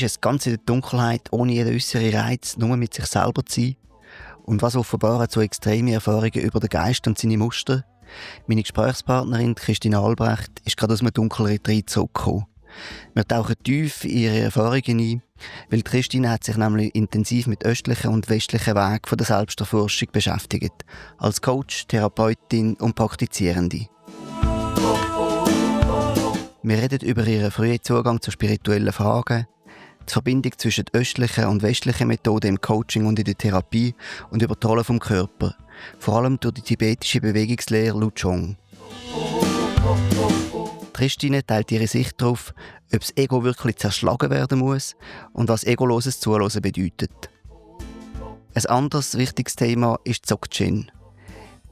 ist es ganz in der Dunkelheit, ohne jeden äußeren Reiz, nur mit sich selber zu sein? Und was offenbaren so extreme Erfahrungen über den Geist und seine Muster? Meine Gesprächspartnerin Christine Albrecht ist gerade aus einem Dunkelretreat zurückgekommen. Wir tauchen tief in ihre Erfahrungen ein, weil Christine hat sich nämlich intensiv mit östlichen und westlichen Wegen der Selbsterforschung beschäftigt. Als Coach, Therapeutin und Praktizierende. Wir reden über ihren frühen Zugang zu spirituellen Fragen, die Verbindung zwischen östlichen und westlichen Methoden im Coaching und in der Therapie und über die Rolle vom Körper, vor allem durch die tibetische Bewegungslehre Luchong. Christine teilt ihre Sicht darauf, ob das Ego wirklich zerschlagen werden muss und was egoloses Zuhören bedeutet. Ein anderes wichtiges Thema ist Dzogchen.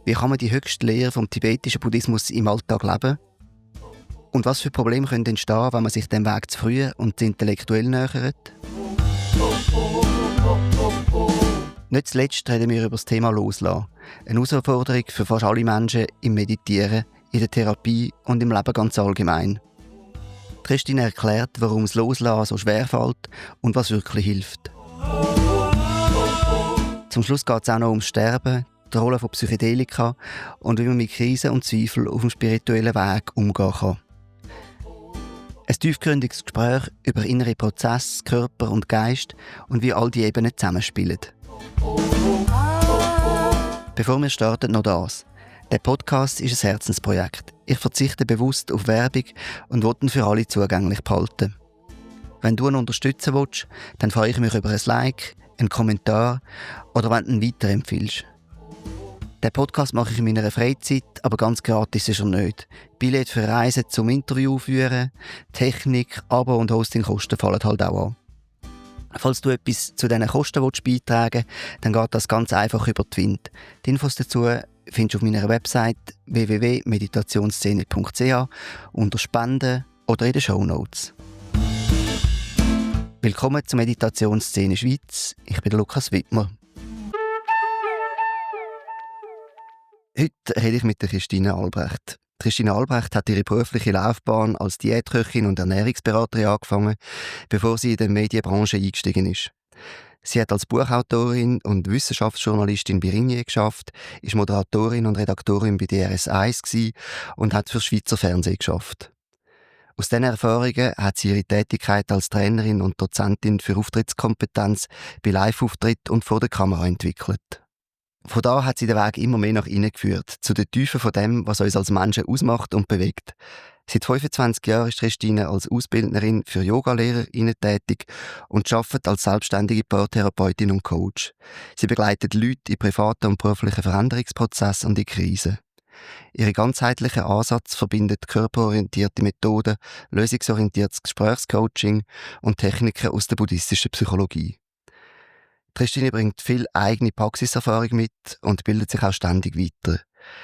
Wie kann man die höchste Lehre vom tibetischen Buddhismus im Alltag leben? Und was für Probleme können entstehen, wenn man sich dem Weg zu früh und zu intellektuell nähert? Nicht zuletzt reden wir über das Thema Loslassen. Eine Herausforderung für fast alle Menschen im Meditieren, in der Therapie und im Leben ganz allgemein. Christine erklärt, warum das Loslassen so schwer fällt und was wirklich hilft. Zum Schluss geht es auch noch ums Sterben, die Rolle von Psychedelika und wie man mit Krisen und Zweifeln auf dem spirituellen Weg umgehen kann. Ein tiefgründiges Gespräch über innere Prozesse, Körper und Geist und wie all die Ebenen zusammenspielen. Bevor wir starten, noch das. Der Podcast ist ein Herzensprojekt. Ich verzichte bewusst auf Werbung und will ihn für alle zugänglich behalten. Wenn du ihn unterstützen willst, dann freue ich mich über ein Like, einen Kommentar oder wenn du ihn weiterempfiehlst. Den Podcast mache ich in meiner Freizeit, aber ganz gratis ist er nicht. Billett für Reisen zum Interview führen, Technik, Abo und Hostingkosten fallen halt auch an. Falls du etwas zu diesen Kosten beitragen willst, dann geht das ganz einfach über die Wind. Die Infos dazu findest du auf meiner Website www.meditationsszene.ch unter Spenden oder in den Shownotes. Willkommen zur Meditationsszene Schweiz. Ich bin Lukas Wittmer. Heute rede ich mit der Christine Albrecht. Christine Albrecht hat ihre berufliche Laufbahn als Diätköchin und Ernährungsberaterin angefangen, bevor sie in die Medienbranche eingestiegen ist. Sie hat als Buchautorin und Wissenschaftsjournalistin bei Ringier geschafft, ist Moderatorin und Redaktorin bei DRS1 gewesen und hat für das Schweizer Fernsehen geschafft. Aus diesen Erfahrungen hat sie ihre Tätigkeit als Trainerin und Dozentin für Auftrittskompetenz bei Live-Auftritten und vor der Kamera entwickelt. Von da hat sie den Weg immer mehr nach innen geführt, zu den Tiefen von dem, was uns als Menschen ausmacht und bewegt. Seit 25 Jahren ist Christine als Ausbildnerin für Yogalehrerinnen tätig und arbeitet als selbstständige Paartherapeutin und Coach. Sie begleitet Leute in privaten und beruflichen Veränderungsprozessen und in Krisen. Ihr ganzheitlicher Ansatz verbindet körperorientierte Methoden, lösungsorientiertes Gesprächscoaching und Techniken aus der buddhistischen Psychologie. Christine bringt viel eigene Praxiserfahrung mit und bildet sich auch ständig weiter.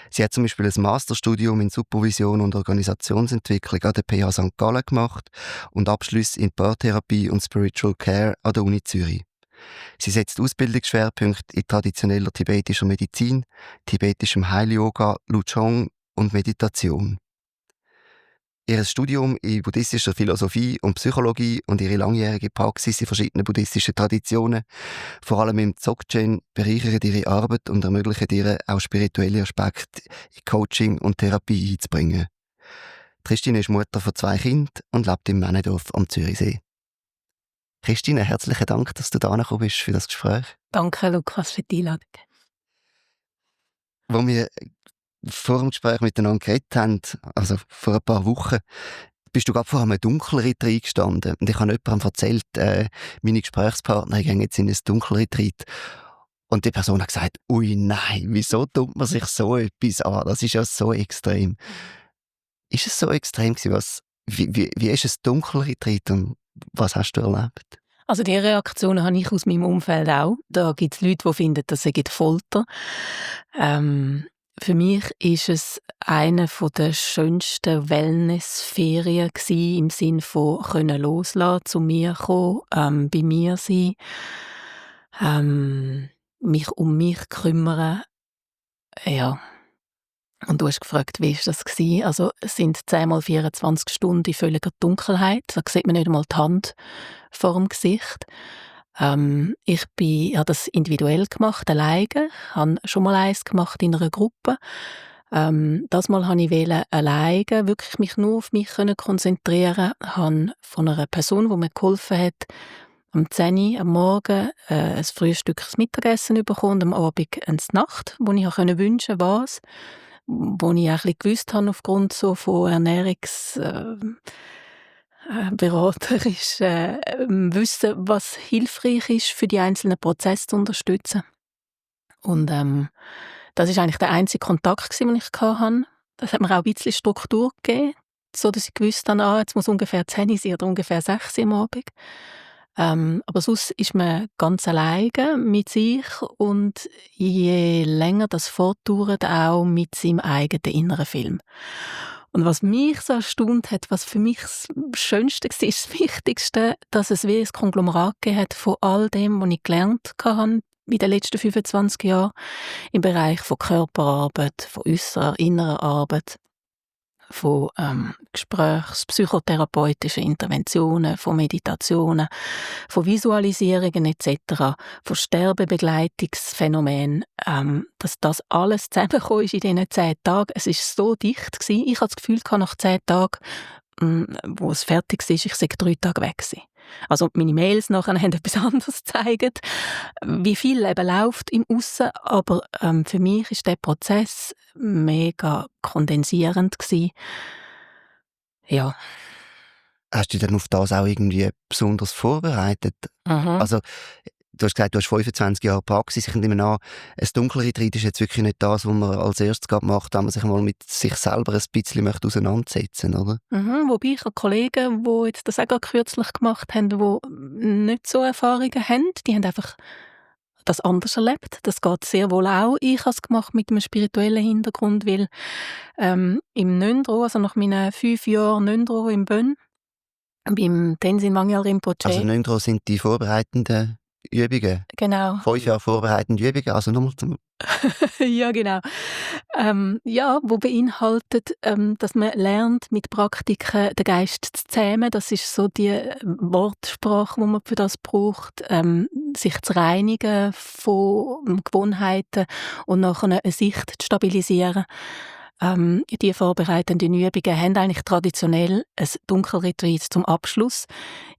Sie hat zum Beispiel ein Masterstudium in Supervision und Organisationsentwicklung an der PH St. Gallen gemacht und Abschlüsse in Paartherapie und Spiritual Care an der Uni Zürich. Sie setzt Ausbildungsschwerpunkte in traditioneller tibetischer Medizin, tibetischem Heil-Yoga, Luchong und Meditation. Ihr Studium in buddhistischer Philosophie und Psychologie und ihre langjährige Praxis in verschiedenen buddhistischen Traditionen, vor allem im Dzogchen, bereichern ihre Arbeit und ermöglichen ihr auch spirituelle Aspekte in Coaching und Therapie einzubringen. Christine ist Mutter von 2 Kindern und lebt im Männendorf am Zürichsee. Christine, herzlichen Dank, dass du da gekommen bist für das Gespräch. Danke, Lukas, für die Einladung. Wo wir vor dem Gespräch miteinander geredet haben, also vor ein paar Wochen, bist du gerade vor einem Dunkelretreat gestanden. Und ich habe jemandem erzählt, meine Gesprächspartnerin gehen jetzt in ein Dunkelretreat. Und die Person hat gesagt, ui nein, wieso tut man sich so etwas an? Das ist ja so extrem. Ist es so extrem gewesen? Wie ist ein Dunkelretreat und was hast du erlebt? Also die Reaktion habe ich aus meinem Umfeld auch. Da gibt es Leute, die finden, das sei Folter. Für mich war es eine der schönsten Wellnessferien im Sinne von können loslassen, zu mir kommen, bei mir sein, mich um mich kümmern. Ja, Und du hast gefragt, wie war das gewesen? Also es sind 10 mal 24 Stunden in völliger Dunkelheit. Da sieht man nicht einmal die Hand vor dem Gesicht. Ich habe das individuell gemacht, alleine. Ich habe schon mal eins gemacht in einer Gruppe. Das Mal wollte ich alleine wirklich mich nur auf mich konzentrieren. Ich habe von einer Person, die mir geholfen hat, am 10 Uhr am Morgen ein Frühstück, ein Mittagessen bekommen und am Abend eine Nacht, wo ich wünschen konnte, was. Wo ich auch ein bisschen gewusst habe, aufgrund so von beraterisch wissen, was hilfreich ist, für die einzelnen Prozesse zu unterstützen. Und das war eigentlich der einzige Kontakt, den ich hatte. Das hat mir auch ein bisschen Struktur gegeben, so dass ich gewusst habe, jetzt muss ungefähr 10 Uhr sein oder ungefähr 6 Uhr am Abend. Aber sonst ist man ganz alleine mit sich und je länger das fortdauert, auch mit seinem eigenen inneren Film. Und was mich so erstaunt hat, was für mich das Schönste war, ist das Wichtigste, dass es wie ein Konglomerat gegeben hat von all dem, was ich gelernt habe in den letzten 25 Jahren im Bereich von Körperarbeit, von äusserer, innerer Arbeit, von psychotherapeutischen Interventionen, von Meditationen, von Visualisierungen etc., von Sterbebegleitungsphänomenen, dass das alles zusammengekommen ist in diesen 10 Tagen. Es war so dicht gewesen. Ich hatte das Gefühl, nach 10 Tagen, wo es fertig war, ich sei 3 Tage weg gewesen. Also meine Mails nachher haben etwas anderes gezeigt, wie viel eben läuft im Aussen, aber für mich ist der Prozess mega kondensierend gewesen. Ja. Hast du dich dann auf das auch irgendwie besonders vorbereitet? Mhm. Also, du hast gesagt, du hast 25 Jahre Praxis. Ich nehme an, ein Dunkelretreat ist jetzt wirklich nicht das, was man als erstes macht, wenn man sich mal mit sich selber ein bisschen auseinandersetzen möchte, oder? Wobei ich habe Kollegen, die jetzt das auch gerade kürzlich gemacht haben, die nicht so Erfahrungen haben, die haben einfach das anders erlebt. Das geht sehr wohl auch. Ich habe es gemacht mit einem spirituellen Hintergrund, weil im Nöndro, also nach meinen 5 Jahren Nöndro in Bönn, beim Tenzin Wangyal Rinpoche. Also 9 sind die vorbereitenden Übungen. Genau. 5 Jahre vorbereitende Übungen, also nochmal zum... Ja, genau. Ja, wo beinhaltet, dass man lernt, mit Praktiken den Geist zu zähmen. Das ist so die Wortsprache, die man für das braucht, sich zu reinigen von Gewohnheiten und nachher eine Sicht zu stabilisieren. Die vorbereitenden Übungen haben eigentlich traditionell ein Dunkelretreat zum Abschluss.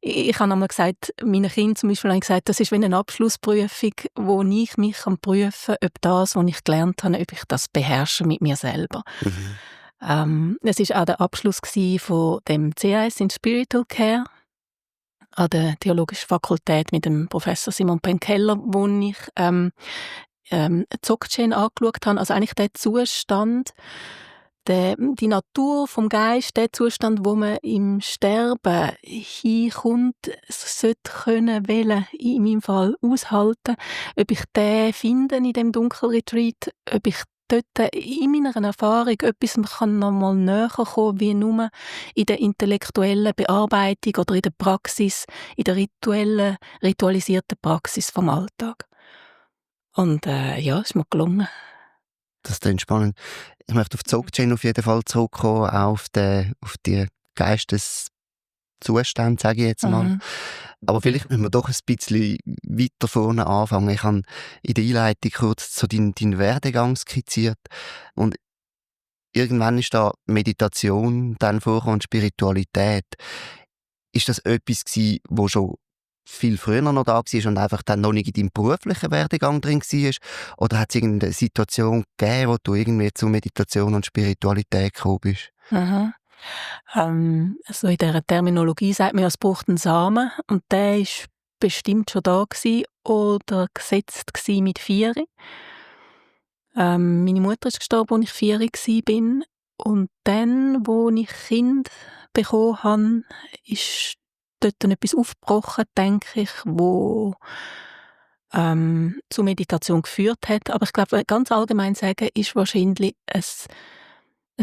Ich habe einmal gesagt, meinen Kindern zum Beispiel habe ich gesagt, das ist wie eine Abschlussprüfung, wo ich mich prüfen kann, ob das, was ich gelernt habe, ob ich das beherrsche mit mir selber. Es war auch der Abschluss von dem CAS in Spiritual Care an der Theologischen Fakultät mit dem Professor Simon Penkeller, wo ich Dzogchen angeschaut habe, also eigentlich der Zustand, die Natur vom Geist, der Zustand, wo man im Sterben hinkommt, sollte können, wollen, in meinem Fall aushalten, ob ich den finde in dem Dunkelretreat, ob ich dort in meiner Erfahrung etwas kann noch mal näher kommen, wie nur in der intellektuellen Bearbeitung oder in der Praxis, in der ritualisierten Praxis vom Alltag. Und ja, es ist mir gelungen. Das klingt spannend. Ich möchte auf Dzogchen auf jeden Fall zurückkommen, auch auf die Geisteszustände, sage ich jetzt mal. Aber vielleicht müssen wir doch ein bisschen weiter vorne anfangen. Ich habe in der Einleitung kurz so deinen Werdegang skizziert und irgendwann ist da Meditation, dann vorher und Spiritualität. Ist das etwas gewesen, wo schon viel früher noch da war und einfach dann noch nicht in deinem beruflichen Werdegang drin war? Oder hat es irgendeine Situation gegeben, wo du irgendwie zu Meditation und Spiritualität gekommen bist? Also in dieser Terminologie sagt man ja, es braucht einen Samen und der war bestimmt schon da gewesen oder gesetzt gewesen mit 4. Meine Mutter ist gestorben, als ich 4 war. Und dann, als ich Kind bekommen habe, ist dort dann etwas aufgebrochen, denke ich, wo zu Meditation geführt hat. Aber ich glaube, ganz allgemein sagen, ist wahrscheinlich ein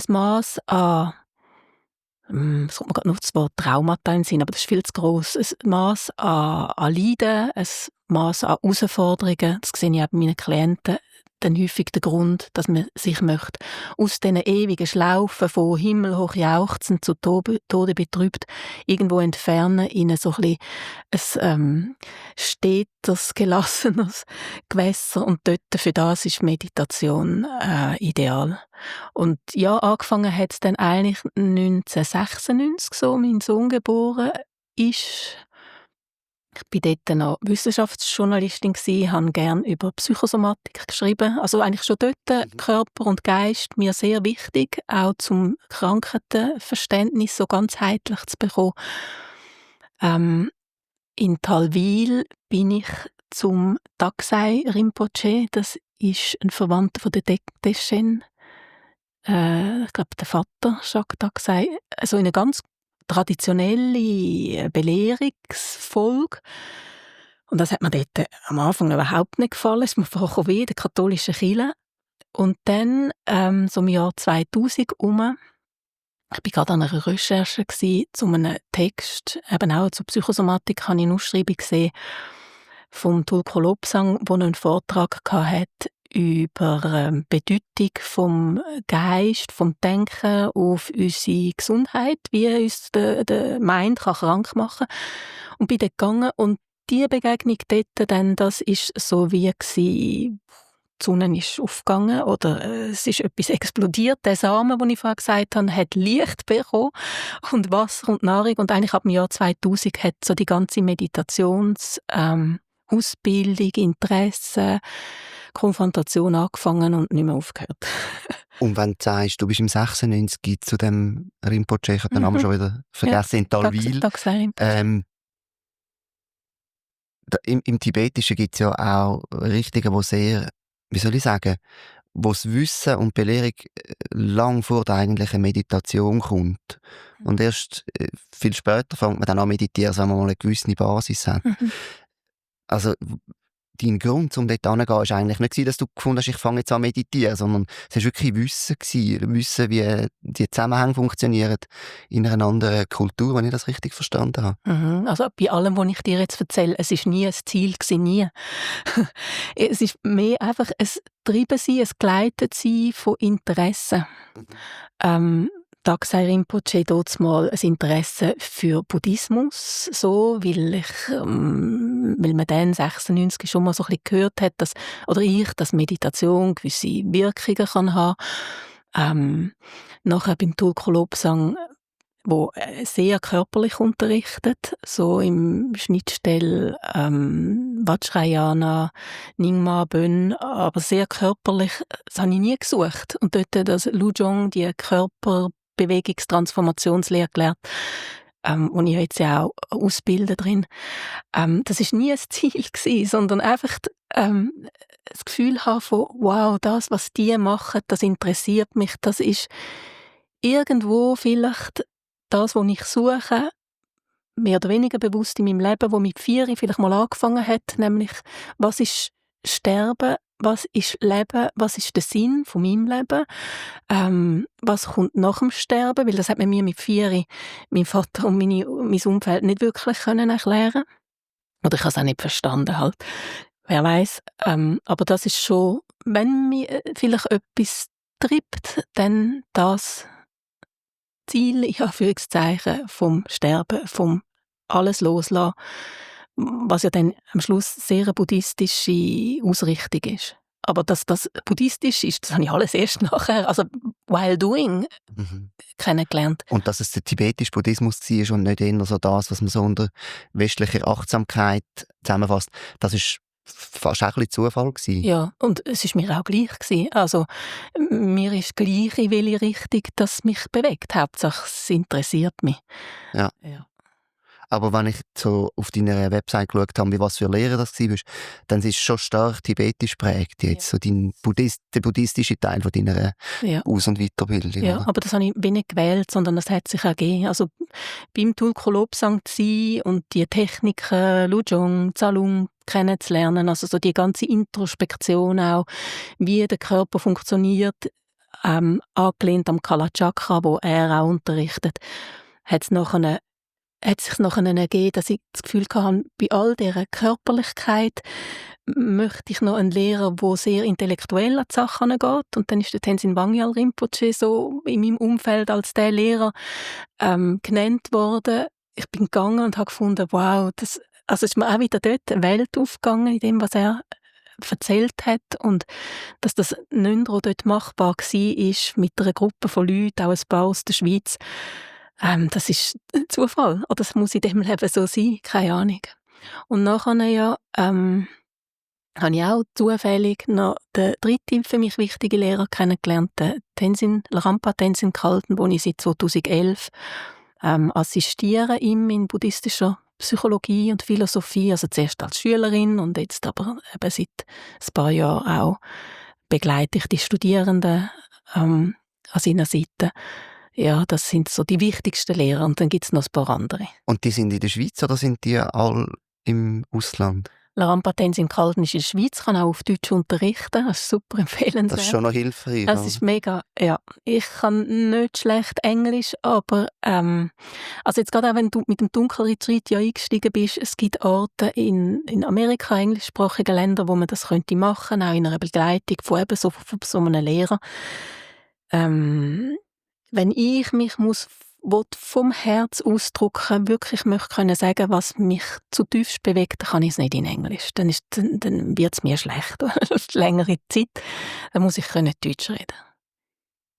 Maß an, es kommt mir gerade noch das Wort Traumata in den Sinn, aber das ist viel zu gross. Ein Maß an Leiden, ein Maß an Herausforderungen, das sehe ich auch bei meinen Klienten, dann häufig der Grund, dass man sich möchte aus diesen ewigen Schlaufen von himmelhoch jauchzend zu Tode betrübt irgendwo entfernen in so ein stetes, gelassenes Gewässer. Und dort, für das ist Meditation ideal. Und ja, angefangen hat es dann eigentlich 1996 so, mein Sohn geboren ist. Ich war dort noch Wissenschaftsjournalistin, habe gerne über Psychosomatik geschrieben. Also eigentlich schon dort Körper und Geist mir sehr wichtig, auch zum Krankheitenverständnis so ganzheitlich zu bekommen. In Talwil bin ich zum Taksai Rinpoche, das ist ein Verwandter von der Dechen. Ich glaube, der Vater, Jacques Taksai, also in eine ganz traditionelle Belehrungsfolge. Und das hat mir dort am Anfang überhaupt nicht gefallen. Es ist mir vorgekommen wie in der katholischen Kirche. Und dann, so im Jahr 2000 ich war gerade an einer Recherche zu einem Text, eben auch zur Psychosomatik, habe ich eine Ausschreibung gesehen vom Tulku Lobsang, der einen Vortrag hatte über die Bedeutung vom Geist, vom Denken auf unsere Gesundheit, wie uns der Mind krank machen kann. Und bin dort gegangen und die Begegnung dort, dann, das ist so wie gewesen, die Sonne ist aufgegangen oder es ist etwas explodiert. Der Samen, den ich vorher gesagt habe, hat Licht bekommen und Wasser und Nahrung. Und eigentlich ab dem Jahr 2000 hat so die ganze Ausbildung, Interesse, Konfrontation angefangen und nicht mehr aufgehört. Und wenn du sagst, du bist im 96 zu dem Rinpoche, ich habe den Namen schon wieder vergessen, in Talwil. Im Tibetischen gibt es ja auch Richtungen, die sehr, wie soll ich sagen, wo das Wissen und die Belehrung lang vor der eigentlichen Meditation kommt. Und erst viel später fängt man dann an meditieren, wenn man mal eine gewisse Basis hat. Also dein Grund, um dort hinzugehen, war eigentlich nicht, dass du gefunden hast, ich fange jetzt an zu meditieren, sondern es war wirklich Wissen, wie die Zusammenhänge funktionieren in einer anderen Kultur, wenn ich das richtig verstanden habe. Also bei allem, was ich dir jetzt erzähle, es war nie ein Ziel, nie. Es ist mehr einfach ein Treibensein, ein Geleitetsein von Interessen. Taksai Rinpoche dort mal ein Interesse für Buddhismus, so, weil man dann 96 schon mal so ein bisschen gehört hat, dass Meditation gewisse Wirkungen kann haben. Nachher beim Tulku Lobsang, wo sehr körperlich unterrichtet, so im Schnittstelle Vajrayana, Nyingma, Bön, aber sehr körperlich, das habe ich nie gesucht. Und dort das Luzhong, die Körperbewegungstransformationslehre gelernt, wo ich jetzt ja auch ausbilde drin. Das war nie ein Ziel gewesen, sondern einfach das Gefühl haben von, wow, das, was die machen, das interessiert mich, das ist irgendwo vielleicht das, was ich suche, mehr oder weniger bewusst in meinem Leben, wo mit 4 vielleicht mal angefangen hat, nämlich, was ist Sterben, was ist Leben, was ist der Sinn von meinem Leben, was kommt nach dem Sterben, weil das hat mir mit 4 mein Vater und mein Umfeld nicht wirklich erklären. Oder ich habe es auch nicht verstanden halt. Wer weiß. Aber das ist schon, wenn mich vielleicht etwas treibt, dann das Ziel, in Anführungszeichen, vom Sterben, vom alles loslassen, was ja dann am Schluss sehr eine buddhistische Ausrichtung ist. Aber dass das buddhistisch ist, das habe ich alles erst nachher, also while doing, kennengelernt. Und dass es der tibetische Buddhismus war und nicht eher so das, was man so unter westlicher Achtsamkeit zusammenfasst, das ist fast auch ein bisschen Zufall gewesen. Ja, und es war mir auch gleich gewesen. Also, mir ist gleich, in welche Richtung das mich bewegt. Hauptsache, es interessiert mich. Ja. Aber wenn ich so auf deiner Website geschaut habe, wie was für Lehrer das war, dann ist es schon stark tibetisch geprägt jetzt, so der buddhistische Teil von deiner Aus- und Weiterbildung. Ja, oder? aber das habe ich nicht gewählt, sondern das hat sich auch gegeben. Also beim Tulku Lobsang zu sein und die Techniken, Luzhong, Zalung kennenzulernen, also so die ganze Introspektion auch, wie der Körper funktioniert, angelehnt am Kalachakra, wo er auch unterrichtet, hat sich nachher ergeben, dass ich das Gefühl hatte, bei all dieser Körperlichkeit möchte ich noch einen Lehrer, der sehr intellektuell an die Sache herangeht. Und dann ist der Tenzin Wangyal Rinpoche so in meinem Umfeld als der Lehrer genannt worden. Ich bin gegangen und habe gefunden, wow, also ist mir auch wieder dort eine Welt aufgegangen in dem, was er erzählt hat, und dass das Nündro dort machbar war mit einer Gruppe von Leuten, auch ein paar aus der Schweiz, das ist ein Zufall. Oder das muss in diesem Leben so sein, keine Ahnung. Und nachher habe ich auch zufällig noch den dritten für mich wichtigen Lehrer kennengelernt, den Larampa Tenzin Khalden, wo ich seit 2011 assistiere ihm in buddhistischer Psychologie und Philosophie, also zuerst als Schülerin und jetzt aber eben seit ein paar Jahren auch begleite ich die Studierenden an seiner Seite. Ja, das sind so die wichtigsten Lehrer, und dann gibt es noch ein paar andere. Und die sind in der Schweiz oder sind die alle im Ausland? Larampa Tenzin Khalden ist in der Schweiz, kann auch auf Deutsch unterrichten, das ist super empfehlenswert. Das ist schon noch hilfreich. Das ist mega, ja. Ich kann nicht schlecht Englisch, aber also jetzt gerade auch, wenn du mit dem Dunkelretreat ja eingestiegen bist, es gibt Orte in Amerika, englischsprachigen Ländern, wo man das könnte machen, auch in einer Begleitung von eben von so einem Lehrer. Wenn ich mich vom Herz ausdrücken, wirklich möchte können sagen, was mich zutiefst bewegt, dann kann ich es nicht in Englisch. Dann wird es mir schlecht. Längere Zeit, dann muss ich Deutsch reden.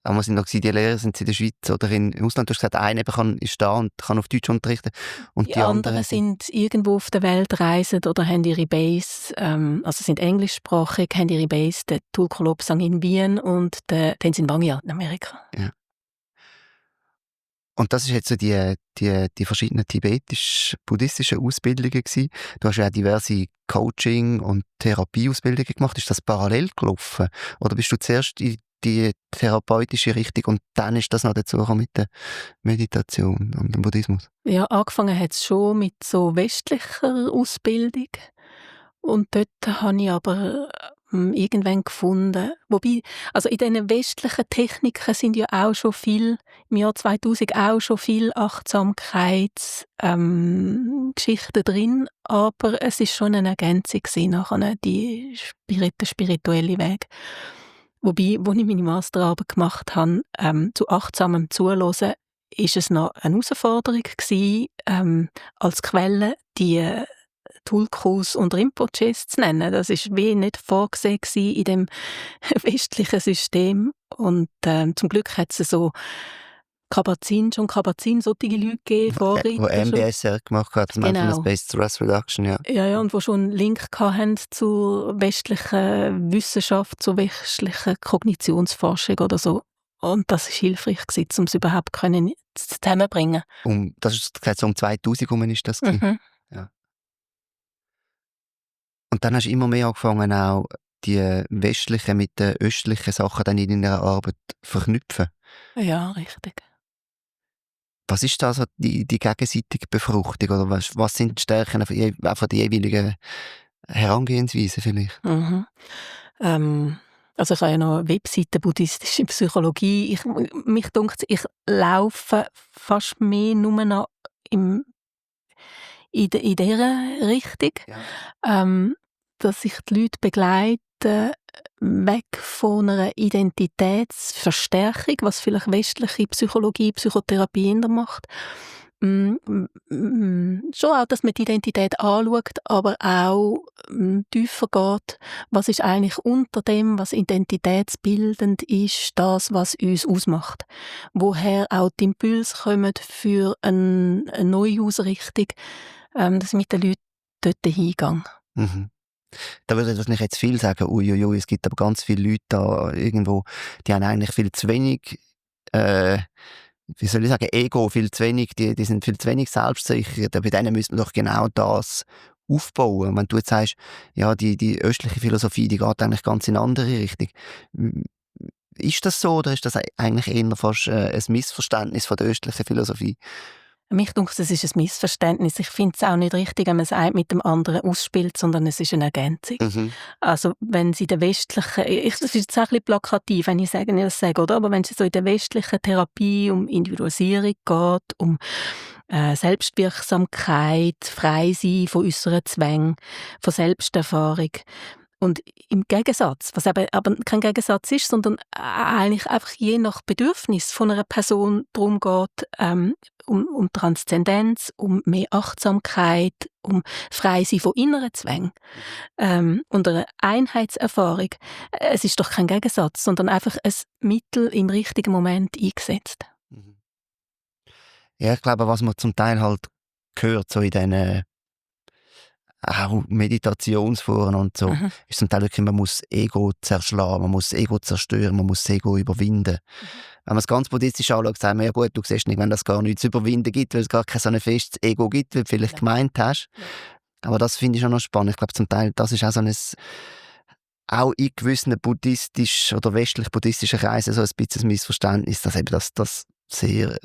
Aber sind noch die Lehrer, sind sie in der Schweiz oder im Ausland? Du hast gesagt, einer ist da und kann auf Deutsch unterrichten. Und die anderen sind irgendwo auf der Welt, reisen oder haben ihre Base, also sind englischsprachig, haben ihre Base, der Tulku Lobsang in Wien und der Tenzin Wangyal in Amerika. Ja. Und das ist jetzt so die verschiedenen tibetisch-buddhistischen Ausbildungen gewesen. Du hast ja auch diverse Coaching- und Therapieausbildungen gemacht. Ist das parallel gelaufen? Oder bist du zuerst in die therapeutische Richtung und dann ist das noch dazu gekommen mit der Meditation und dem Buddhismus? Ja, angefangen hat es schon mit so westlicher Ausbildung. Und dort habe ich aber irgendwann gefunden, wobei, also in diesen westlichen Techniken sind ja auch schon viel, im Jahr 2000 auch schon viel Achtsamkeitsgeschichten drin, aber es ist schon eine Ergänzung gewesen, nachher der spirituelle Weg. Wobei, als ich meine Masterarbeit gemacht habe, zu achtsamem Zuhören, ist es noch eine Herausforderung gewesen, als Quelle die Tulkus und Rinpoches zu nennen. Das war wie nicht vorgesehen in dem westlichen System. Und zum Glück hat es so Kabat-Zinn, solche Leute gegeben, Wo MBSR gemacht hat, das Mindfulness-Based Stress Reduction, ja. Ja, und wo schon einen Link hatten zur westlichen Wissenschaft, zur westlichen Kognitionsforschung oder so. Und das war hilfreich, um es überhaupt zusammenbringen. Das ist gesagt, so um 2000 herum ist das gewesen. Mhm. Ja. Und dann hast du immer mehr angefangen, auch die westlichen mit den östlichen Sachen dann in deiner Arbeit verknüpfen. Ja, richtig. Was ist da so die gegenseitige Befruchtung? Oder was sind die Stärken von der jeweiligen Herangehensweise vielleicht? Mhm. Also ich habe ja noch eine Webseite buddhistische Psychologie. Mich dunkt, ich laufe fast mehr nur noch in dieser Richtung, dass ich die Leute begleite, weg von einer Identitätsverstärkung, was vielleicht westliche Psychologie, Psychotherapie macht. Schon auch, dass man die Identität anschaut, aber auch tiefer geht, was ist eigentlich unter dem, was identitätsbildend ist, das, was uns ausmacht. Woher auch die Impulse kommen für eine neue Ausrichtung, dass ich mit den Leuten dort hingehe. Mhm. Da würde ich wahrscheinlich jetzt viel sagen, uiuiui, es gibt aber ganz viele Leute da irgendwo, die haben eigentlich viel zu wenig, wie soll ich sagen, Ego, viel zu wenig, die sind viel zu wenig selbstsicher. Bei denen müssen wir doch genau das aufbauen. Wenn du jetzt sagst, ja, die östliche Philosophie, die geht eigentlich ganz in eine andere Richtung. Ist das so oder ist das eigentlich eher fast ein Missverständnis von der östlichen Philosophie? Mich denkt, es ist ein Missverständnis. Ich finde es auch nicht richtig, wenn man es ein mit dem anderen ausspielt, sondern es ist eine Ergänzung. Mhm. Also wenn sie in der westlichen, das ist jetzt auch ein bisschen plakativ, wenn ich das sage, oder? Aber wenn es so in der westlichen Therapie um Individualisierung geht, um Selbstwirksamkeit, Freisein von äußeren Zwängen, von Selbsterfahrung. Und im Gegensatz, was eben aber kein Gegensatz ist, sondern eigentlich einfach je nach Bedürfnis von einer Person darum geht, um Transzendenz, um mehr Achtsamkeit, um Freisein von inneren Zwängen und eine Einheitserfahrung. Es ist doch kein Gegensatz, sondern einfach ein Mittel im richtigen Moment eingesetzt. Mhm. Ja, ich glaube, was man zum Teil halt hört, so in diesen auch Meditationsforen und so, Mhm. ist zum Teil wirklich, man muss das Ego zerschlagen, man muss das Ego zerstören, man muss das Ego überwinden. Wenn man es ganz buddhistisch anschaut, sagt man, ja gut, du siehst nicht, wenn das gar nichts zu überwinden gibt, weil es gar kein so ein festes Ego gibt, wie du vielleicht Ja. gemeint hast. Ja. Aber das finde ich schon noch spannend. Ich glaube, zum Teil, das ist auch so ein, auch in gewissen buddhistisch oder westlich-buddhistischen Kreisen so ein bisschen ein Missverständnis, dass eben das sehr,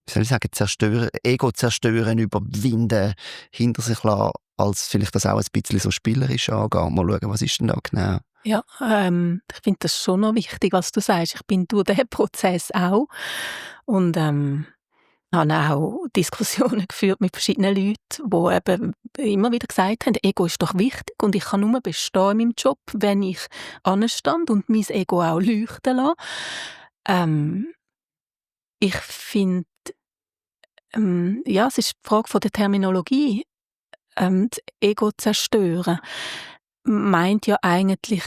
wie soll ich sagen, zerstören, Ego zerstören, überwinden, hinter sich lassen, als vielleicht das auch ein bisschen so spielerisch angehen. Mal schauen, was ist denn da genau? Ja, ich finde das schon noch wichtig, was du sagst. Ich bin durch diesen Prozess auch und habe auch Diskussionen geführt mit verschiedenen Leuten, die eben immer wieder gesagt haben, Ego ist doch wichtig und ich kann nur bestehen in meinem Job, wenn ich anstand und mein Ego auch leuchten lasse. Ich finde, ja, es ist die Frage von der Terminologie. Das Ego zerstören meint ja eigentlich,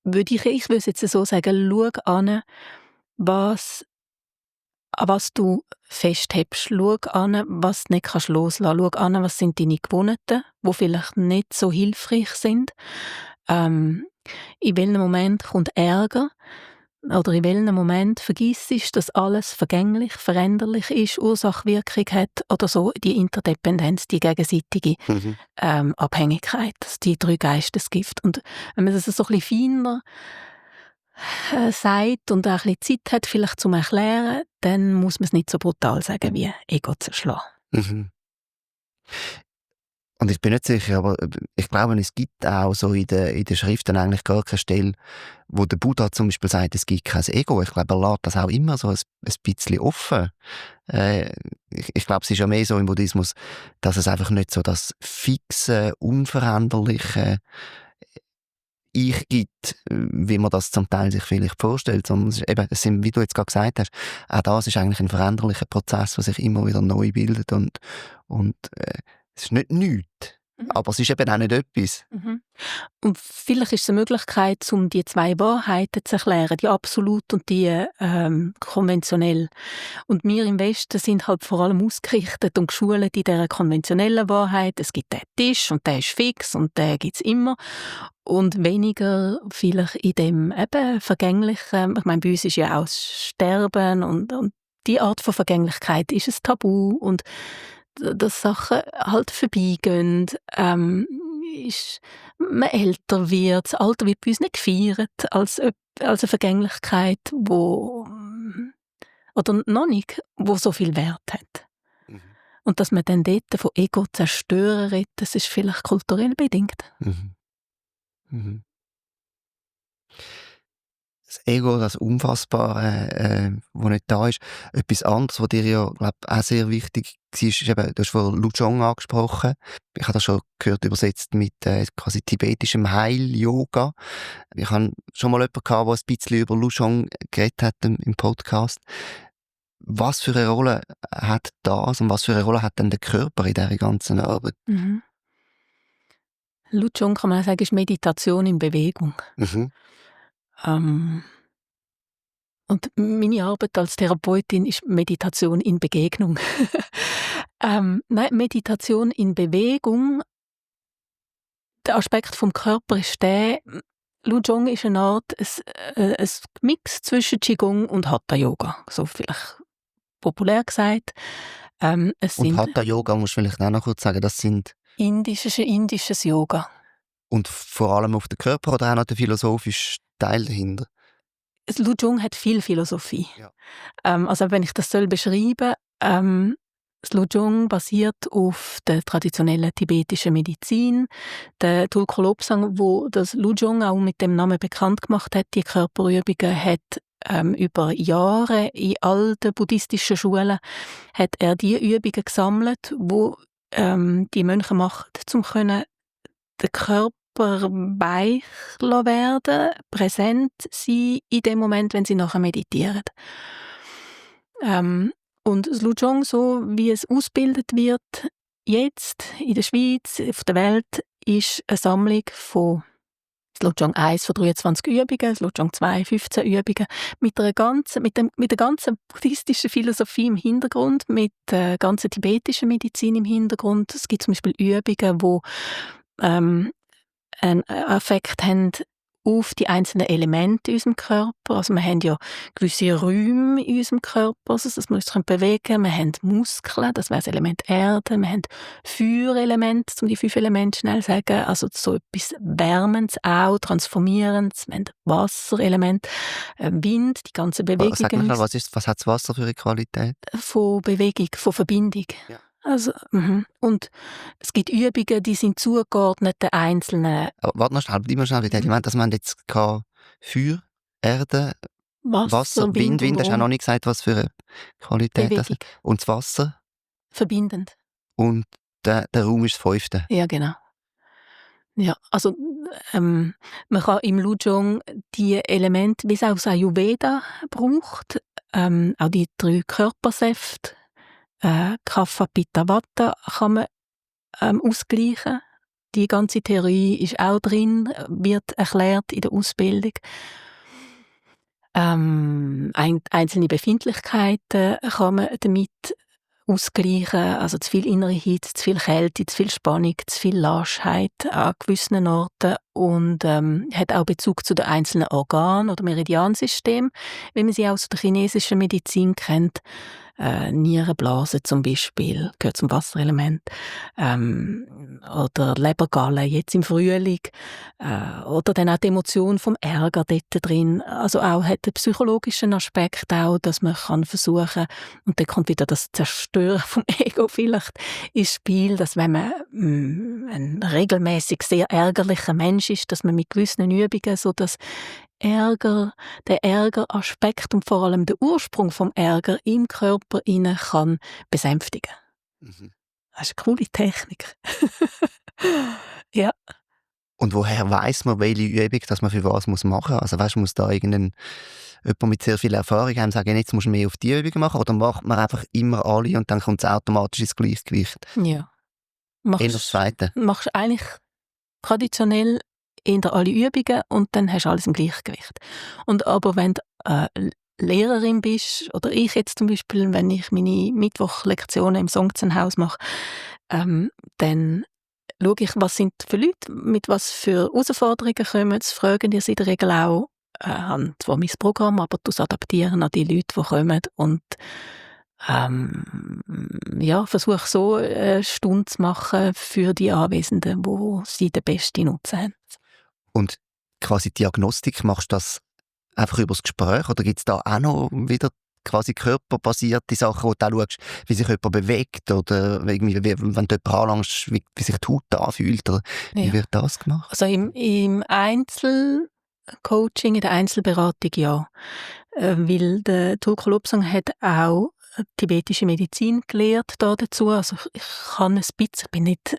ich würde es jetzt so sagen, schau an, was an was du festhältst. Schau an, was du nicht loslassen kannst. Schau an, was sind deine Gewohnheiten, die vielleicht nicht so hilfreich sind. In welchem Moment kommt Ärger? Oder in welchem Moment vergisst du, dass alles vergänglich, veränderlich ist, Ursache-Wirkung hat oder so, die Interdependenz, die gegenseitige Mhm. Abhängigkeit, das die 3 Geistesgift. Und wenn man das so ein bisschen feiner sagt und auch ein bisschen Zeit hat, vielleicht zum Erklären, dann muss man es nicht so brutal sagen wie Ego zerschlagen. Mhm. Und ich bin nicht sicher, aber ich glaube, es gibt auch so in den Schriften eigentlich gar keine Stelle, wo der Buddha zum Beispiel sagt, es gibt kein Ego. Ich glaube, er lässt das auch immer so ein bisschen offen. Äh, ich glaube, es ist ja mehr so im Buddhismus, dass es einfach nicht so das fixe, unveränderliche Ich gibt, wie man das zum Teil sich vielleicht vorstellt, sondern es ist eben, wie du jetzt gerade gesagt hast, auch das ist eigentlich ein veränderlicher Prozess, der sich immer wieder neu bildet und es ist nicht nichts, Mhm. aber es ist eben auch nicht etwas. Mhm. Und vielleicht ist es eine Möglichkeit, um die 2 Wahrheiten zu erklären, die absolut und die konventionell. Und wir im Westen sind halt vor allem ausgerichtet und geschult in dieser konventionellen Wahrheit. Es gibt den Tisch und der ist fix und den gibt es immer. Und weniger vielleicht in dem eben Vergänglichen. Ich meine, bei uns ist ja auch das Sterben und die Art von Vergänglichkeit ist ein Tabu und dass Sachen halt vorbeigehen, ist man älter wird. Das Alter wird bei uns nicht gefeiert als eine Vergänglichkeit, wo oder noch nicht, wo so viel Wert hat. Mhm. Und dass man dann dort von Ego zerstören redet, das ist vielleicht kulturell bedingt. Mhm. Mhm. Das Ego, das Unfassbare, das nicht da ist. Etwas anderes, was dir ja, glaub, auch sehr wichtig war, ist eben, du hast vorhin Luzhong angesprochen. Ich habe das schon gehört, übersetzt mit quasi tibetischem Heil-Yoga. Ich habe schon mal jemanden gehabt, der ein bisschen über Luzhong geredet hat im Podcast. Was für eine Rolle hat das und was für eine Rolle hat denn der Körper in dieser ganzen Arbeit? Mhm. Luzhong kann man auch sagen, ist Meditation in Bewegung. Mhm. Ähm, und meine Arbeit als Therapeutin ist Meditation in Begegnung. Nein, Meditation in Bewegung, der Aspekt vom Körper ist der, Luzhong ist eine Art, ein Mix zwischen Qigong und Hatha-Yoga, so vielleicht populär gesagt. Es Und sind Hatha-Yoga, musst du vielleicht auch noch kurz sagen, das sind indisches Yoga. und vor allem auf den Körper oder auch noch der philosophische Teil dahinter? Luzhong hat viel Philosophie. Ja. Also wenn ich das soll beschreiben, das Lujong basiert auf der traditionellen tibetischen Medizin. Der Tulku Lobsang, wo das Lujong auch mit dem Namen bekannt gemacht hat, die Körperübungen, hat über Jahre in all den buddhistischen Schulen hat er die Übungen gesammelt, wo die Mönche machen, um den Körper weich werden, präsent sein in dem Moment, wenn sie nachher meditieren. Und das Lujong, so wie es ausgebildet wird, jetzt in der Schweiz, auf der Welt, ist eine Sammlung von das Lujong 1 von 23 Übungen, das Lujong 2 15 Übungen, mit der ganzen buddhistischen Philosophie im Hintergrund, mit der ganzen tibetischen Medizin im Hintergrund. Es gibt zum Beispiel Übungen, die einen Effekt haben auf die einzelnen Elemente in unserem Körper. Also wir haben ja gewisse Räume in unserem Körper, also dass wir uns bewegen können. Wir haben Muskeln, das wäre das Element Erde. Wir haben Feuerelemente, um die 5 Elemente schnell zu sagen. Also so etwas Wärmendes auch, Transformierendes. Wir haben Wasserelement, Wind, die ganze Bewegung. Sag mal schnell, was hat das Wasser für eine Qualität? Von Bewegung, von Verbindung. Ja. Also, und es gibt Übungen, die sind zugeordnet den einzelnen. Aber warte noch schnell, bleib mal schnell. Ich meine, dass man jetzt Feuer, Erde, Wasser, Wind, hast du auch noch nicht gesagt, was für eine Qualität das hat. Und das Wasser? Verbindend. Und der Raum ist das 5. Ja, genau. Ja, also man kann im Lujong die Elemente, wie es auch das Ayurveda braucht, auch die 3 Körpersäfte, Kapha, Pitta, Vata kann man ausgleichen. Die ganze Theorie ist auch drin, wird erklärt in der Ausbildung. Einzelne Befindlichkeiten kann man damit ausgleichen, also zu viel innere Hitze, zu viel Kälte, zu viel Spannung, zu viel Laschheit an gewissen Orten und hat auch Bezug zu den einzelnen Organen oder Meridiansystemen, wie man sie aus der chinesischen Medizin kennt. Nierenblase zum Beispiel, gehört zum Wasserelement, oder Lebergalle jetzt im Frühling, oder dann auch die Emotion vom Ärger dort drin. Also auch hat einen psychologischen Aspekt auch, dass man kann versuchen, und dann kommt wieder das Zerstören vom Ego vielleicht ins Spiel, dass wenn man ein regelmäßig sehr ärgerlicher Mensch ist, dass man mit gewissen Übungen so das der Ärgeraspekt und vor allem der Ursprung vom Ärger im Körper innen kann besänftigen. Das ist eine coole Technik. Ja. Und woher weiss man, welche Übung dass man für was machen muss? Also weißt, muss da jemand mit sehr viel Erfahrung haben, sagen, jetzt musst du mehr auf die Übungen machen, oder macht man einfach immer alle und dann kommt es automatisch ins Gleichgewicht? Ja. Eher das Zweite? Machst eigentlich traditionell in alle Übungen und dann hast du alles im Gleichgewicht. Und aber wenn du Lehrerin bist, oder ich jetzt zum Beispiel, wenn ich meine Mittwochlektionen im Songzenhaus mache, dann schaue ich, was sind für Leute, mit was für Herausforderungen kommen. Das fragen die in der Regel auch. Ich habe zwar mein Programm, aber das adaptieren an die Leute, die kommen. Und versuche so eine Stunde zu machen für die Anwesenden, wo sie den besten Nutzen haben. Und quasi Diagnostik, machst du das einfach über das Gespräch, oder gibt es da auch noch wieder quasi körperbasierte Sachen, wo du auch schaust, wie sich jemand bewegt, oder irgendwie, wenn du jemanden anlangst, wie sich die Haut anfühlt, oder wie wird das gemacht? Also im Einzelcoaching, in der Einzelberatung ja. Weil der Tulku Lobsang hat auch tibetische Medizin gelehrt dazu. Also ich kann ein bisschen, ich bin nicht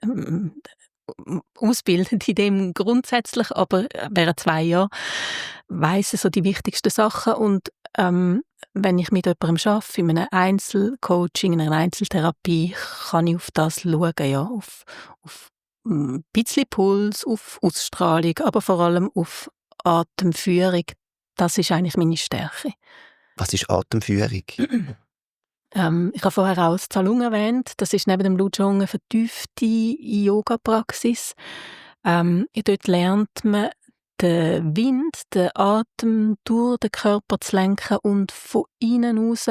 ausbildet in dem grundsätzlich, aber während 2 Jahren weiss so die wichtigsten Sachen. Und wenn ich mit jemandem arbeite, in einem Einzelcoaching, in einer Einzeltherapie, kann ich auf das schauen, ja, auf ein bisschen Puls, auf Ausstrahlung, aber vor allem auf Atemführung. Das ist eigentlich meine Stärke. Was ist Atemführung? Ich habe vorher auch das Zalung erwähnt. Das ist neben dem Lujong eine vertiefte Yoga-Praxis. Dort lernt man, den Wind, den Atem durch den Körper zu lenken und von innen raus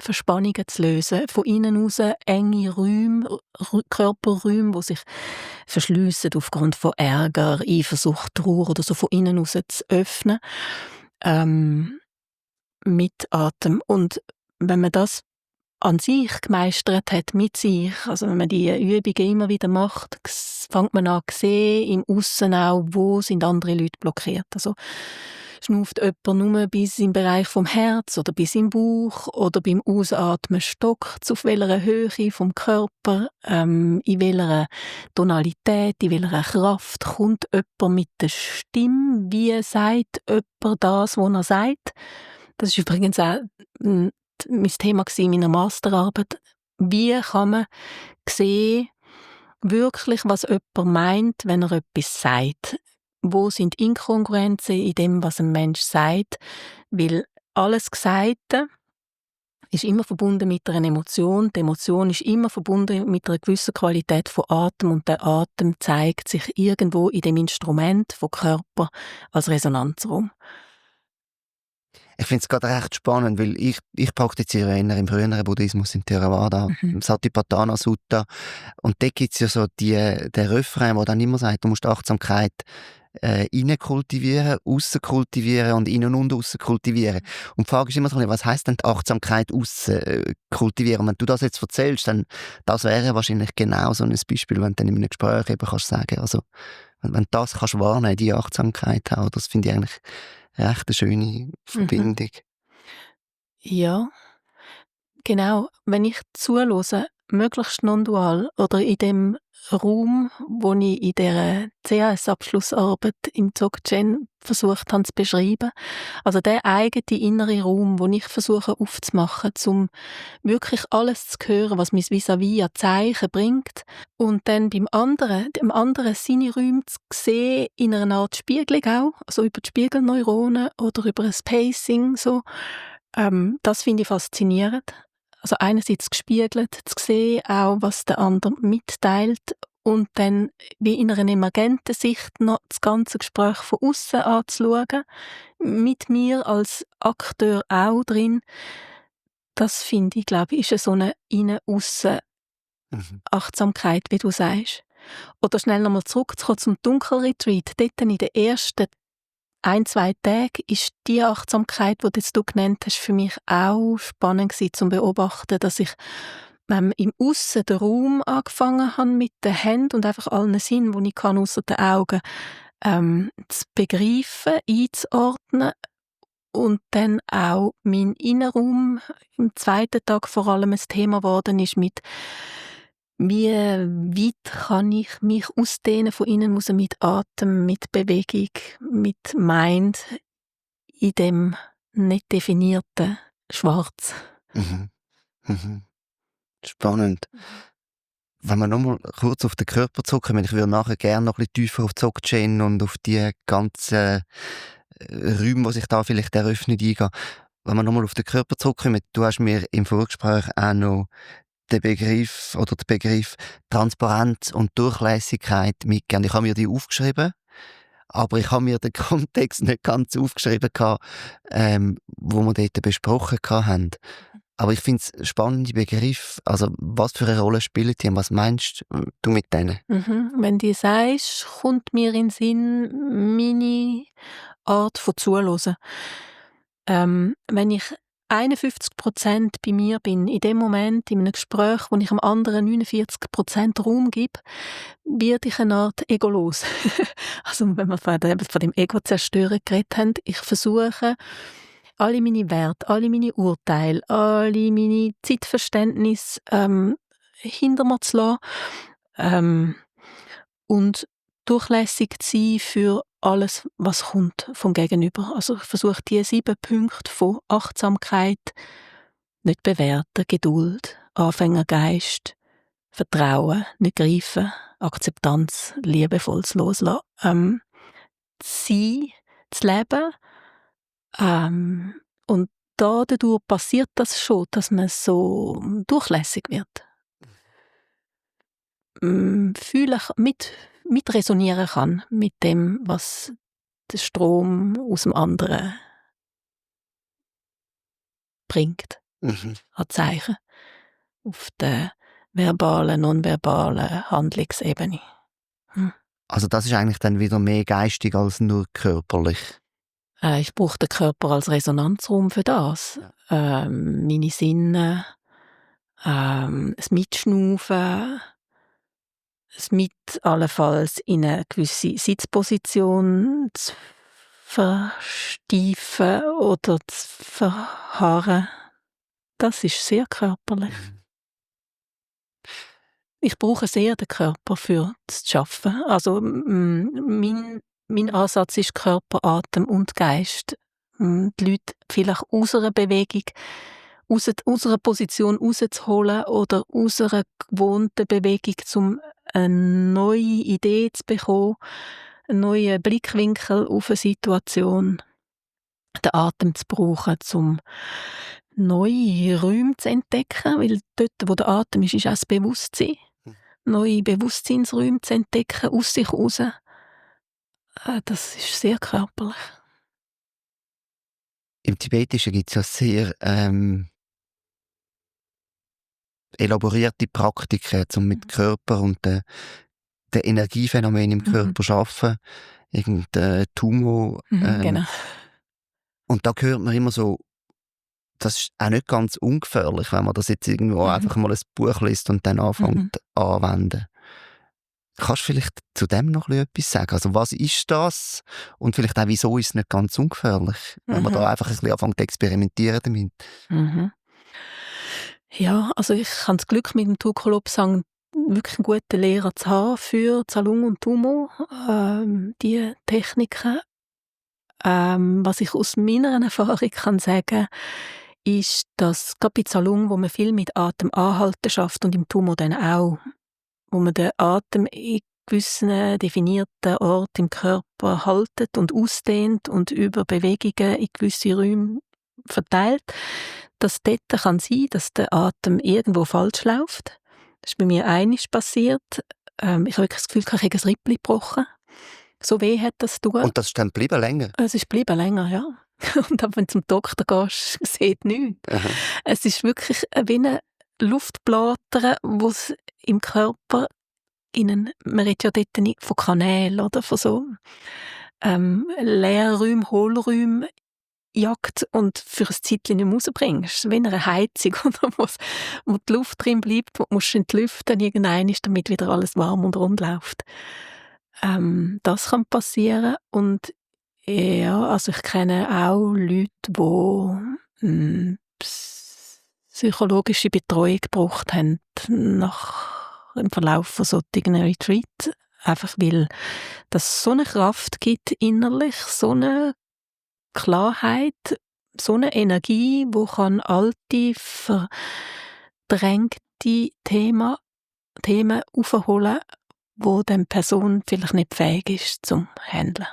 Verspannungen zu lösen. Von innen raus enge Räume, Körperräume, die sich verschliessen aufgrund von Ärger, Eifersucht, Trauer oder so, von innen raus zu öffnen. Mit Atem. Und wenn man das an sich gemeistert hat, mit sich. Also wenn man die Übungen immer wieder macht, fängt man an zu sehen, im Aussen auch, wo sind andere Leute blockiert. Also schnauft jemand nur bis im Bereich vom Herz oder bis im Bauch oder beim Ausatmen stockt auf welcher Höhe vom Körper, in welcher Tonalität, in welcher Kraft kommt jemand mit der Stimme, wie sagt jemand das, was er sagt. Das ist übrigens auch mein Thema in meiner Masterarbeit. Wie kann man sehen, wirklich, was jemand meint, wenn er etwas sagt? Wo sind Inkongruenzen in dem, was ein Mensch sagt? Weil alles Gesagte ist immer verbunden mit einer Emotion. Die Emotion ist immer verbunden mit einer gewissen Qualität von Atem und der Atem zeigt sich irgendwo in dem Instrument vom Körper als Resonanzraum. Ich finde es gerade recht spannend, weil ich praktiziere eher im früheren Buddhismus in Theravada, im Satipatthana Sutta. Und dort gibt es ja so den Refrain, der dann immer sagt, du musst Achtsamkeit innen kultivieren, aussen kultivieren und innen und aussen kultivieren. Und die Frage ist immer so, was heisst denn die Achtsamkeit aussen kultivieren? Und wenn du das jetzt erzählst, dann das wäre wahrscheinlich genau so ein Beispiel, wenn du dann in einem Gespräch eben kannst sagen, also wenn du das kannst wahrnehmen, die Achtsamkeit auch, das finde ich eigentlich recht eine schöne Verbindung. Ja, genau. Wenn ich zuhöre, möglichst non-dual oder in dem Raum, wo ich in dieser CAS-Abschlussarbeit im Dzogchen versucht habe zu beschreiben, also der eigene innere Raum, wo ich versuche aufzumachen, um wirklich alles zu hören, was mein Vis-à-vis an Zeichen bringt und dann dem anderen seine Räume zu sehen, in einer Art Spiegelung auch, also über die Spiegelneuronen oder über ein Pacing, so. Das finde ich faszinierend. Also einerseits gespiegelt, zu sehen, auch was der andere mitteilt und dann wie in einer emergenten Sicht noch das ganze Gespräch von außen anzuschauen, mit mir als Akteur auch drin. Das finde ich, glaube ich, ist so eine Innen-Aussen-Achtsamkeit, wie du sagst. Oder schnell nochmal zurückzukommen zum Dunkelretreat. Dort in den ersten 1-2 Tage ist die Achtsamkeit, die du jetzt genannt hast, für mich auch spannend gewesen, zu beobachten, dass ich im Aussen den Raum angefangen habe mit den Händen und einfach allen Sinnen, die ich kann, ausser den Augen, zu begreifen, einzuordnen und dann auch mein Innenraum im zweiten Tag vor allem ein Thema geworden ist mit wie weit kann ich mich ausdehnen von innen raus mit Atem, mit Bewegung, mit Mind in dem nicht definierten Schwarz. Mhm. Mhm. Spannend. Wenn wir nochmal kurz auf den Körper zurückkommen, ich würde nachher gerne noch ein bisschen tiefer auf Dzogchen und auf die ganzen Räume, die sich da vielleicht eröffnen, eingehen. Wenn wir nochmal auf den Körper zurückkommen, du hast mir im Vorgespräch auch noch den Begriff Transparenz und Durchlässigkeit mitgegeben. Ich habe mir die aufgeschrieben, aber ich habe mir den Kontext nicht ganz aufgeschrieben, wo wir dort besprochen haben. Aber ich finde es spannende Begriff. Also, was für eine Rolle spielen die und was meinst du mit denen? Wenn du sagst, kommt mir in den Sinn meine Art von Zuhören. Wenn ich 51% bei mir bin, in dem Moment, in einem Gespräch, wo ich dem anderen 49% Raum gebe, werde ich eine Art egolos. Also wenn wir von dem Ego-Zerstören geredet haben, ich versuche, alle meine Werte, alle meine Urteile, alle meine Zeitverständnisse hinter mir zu lassen und durchlässig zu sein für alles, was kommt vom Gegenüber. Also ich versuche die 7 Punkte von Achtsamkeit, nicht bewerten, Geduld, Anfängergeist, Vertrauen, nicht greifen, Akzeptanz, liebevolles Loslassen, sein, zu leben. Und dadurch passiert das schon, dass man so durchlässig wird. Fühlen, mit resonieren kann mit dem, was der Strom aus dem anderen bringt, Mhm. an Zeichen auf der verbalen, nonverbalen Handlungsebene. Also das ist eigentlich dann wieder mehr geistig als nur körperlich. Ich brauche den Körper als Resonanzraum für das. Ja. Meine Sinne, das Mitschnaufen, das mit allenfalls in eine gewisse Sitzposition zu versteifen oder zu verharren. Das ist sehr körperlich. Ich brauche sehr den Körper für das Arbeiten. Also mein Ansatz ist Körper, Atem und Geist. Die Leute vielleicht aus einer Bewegung, aus einer Position rauszuholen oder aus einer gewohnten Bewegung, um eine neue Idee zu bekommen, einen neuen Blickwinkel auf eine Situation, den Atem zu brauchen, um neue Räume zu entdecken, weil dort, wo der Atem ist auch das Bewusstsein. Neue Bewusstseinsräume zu entdecken, aus sich heraus. Das ist sehr körperlich. Im Tibetischen gibt es ja sehr elaborierte Praktiken, um mit Körper und den Energiephänomenen im Körper zu arbeiten. Irgendein Tumor. Genau. Und da hört man immer so, das ist auch nicht ganz ungefährlich, wenn man das jetzt irgendwo einfach mal ein Buch liest und dann anfängt anwenden. Kannst du vielleicht zu dem noch etwas sagen? Also was ist das? Und vielleicht auch, wieso ist es nicht ganz ungefährlich, wenn man da einfach ein bisschen anfängt zu experimentieren damit? Ja, also ich habe das Glück, mit dem Tukolop-Sang wirklich einen guten Lehrer zu haben für Zalung und Tumo, die Techniken. Was ich aus meiner Erfahrung kann sagen, ist, dass gerade bei Zalung, wo man viel mit Atem anhalten schafft und im Tumo dann auch, wo man den Atem in gewissen definierten Orten im Körper haltet und ausdehnt und über Bewegungen in gewisse Räume verteilt, dass dort kann sein, dass der Atem irgendwo falsch läuft. Das ist bei mir einmal passiert. Ich habe wirklich das Gefühl, ich habe ein Rippli gebrochen. So weh hat das getan. Und das ist dann geblieben länger? Es ist geblieben länger, ja. Und dann, wenn du zum Doktor gehst, sieht nichts. Aha. Es ist wirklich wie eine Luftblätter, wo es im Körper man redet ja dort nicht von Kanälen oder von so Leerräumen, Hohlräumen jagt und für ein Zeitchen nicht mehr rausbringst. Wie in einer Heizung, oder, wo die Luft drin bleibt, wo du entlüften irgendwann ist, damit wieder alles warm und rund läuft. Das kann passieren. Und ja, also ich kenne auch Leute, die psychologische Betreuung gebraucht haben im Verlauf von solchen Retreats. Einfach weil das so eine Kraft gibt innerlich, so eine Klarheit, so eine Energie, die kann alte, verdrängte Themen aufholen, wo dann die Person vielleicht nicht fähig ist zum Handeln.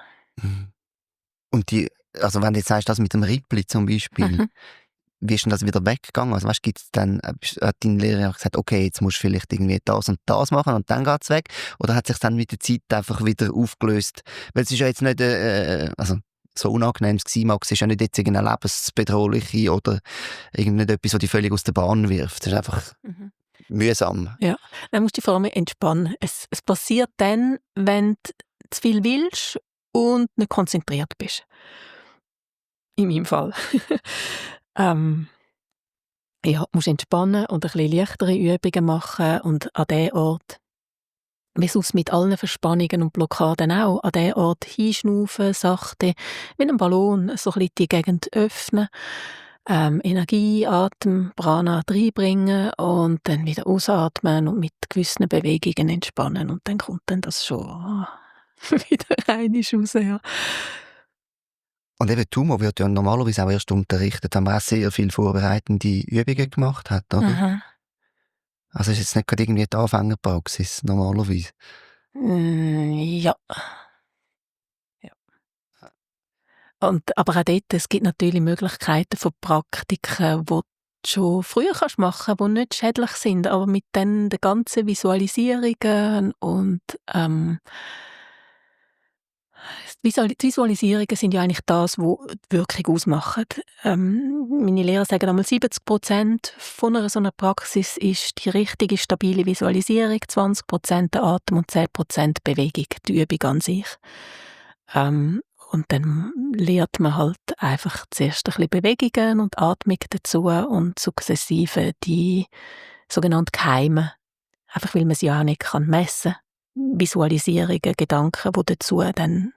Und also wenn du jetzt sagst, das mit dem Rippli zum Beispiel, wie ist denn das wieder weggegangen? Also weißt, gibt's dann, hat dein Lehrer gesagt, okay, jetzt musst du vielleicht irgendwie das und das machen und dann geht's weg? Oder hat sich dann mit der Zeit einfach wieder aufgelöst? Weil es ist ja jetzt nicht, also so unangenehm es sein mag, es ist ja nicht jetzt irgendeine lebensbedrohliche oder irgendetwas, was dich völlig aus der Bahn wirft. Es ist einfach mühsam. Ja, dann musst du dich vor allem entspannen. Es passiert dann, wenn du zu viel willst und nicht konzentriert bist. In meinem Fall. Ja, du musst entspannen und ein bisschen leichtere Übungen machen und an den Ort, wie sonst mit allen Verspannungen und Blockaden auch, an den Ort hinschnaufen, sachte, wie ein Ballon, so ein bisschen die Gegend öffnen, Energie, Atem, Prana reinbringen und dann wieder ausatmen und mit gewissen Bewegungen entspannen und dann kommt dann das schon wieder rein raus, ja. Und eben Tumor wird ja normalerweise auch erst unterrichtet, wenn man auch sehr viele vorbereitende Übungen gemacht hat, oder? Aha. Also ist jetzt nicht gerade irgendwie die Anfängerpraxis, normalerweise. Ja. Ja. Aber auch dort, es gibt natürlich Möglichkeiten von Praktiken, die du schon früher machen kannst, die nicht schädlich sind, aber mit den ganzen Visualisierungen und die Visualisierungen sind ja eigentlich das, was die Wirkung ausmacht. Meine Lehrer sagen einmal, 70% von so einer Praxis ist die richtige, stabile Visualisierung, 20% der Atem und 10% Bewegung, die Übung an sich. Und dann lernt man halt einfach zuerst ein bisschen Bewegungen und Atmung dazu und sukzessive die sogenannte Keime. Einfach weil man sie ja auch nicht messen kann. Visualisierungen, Gedanken, die dazu dann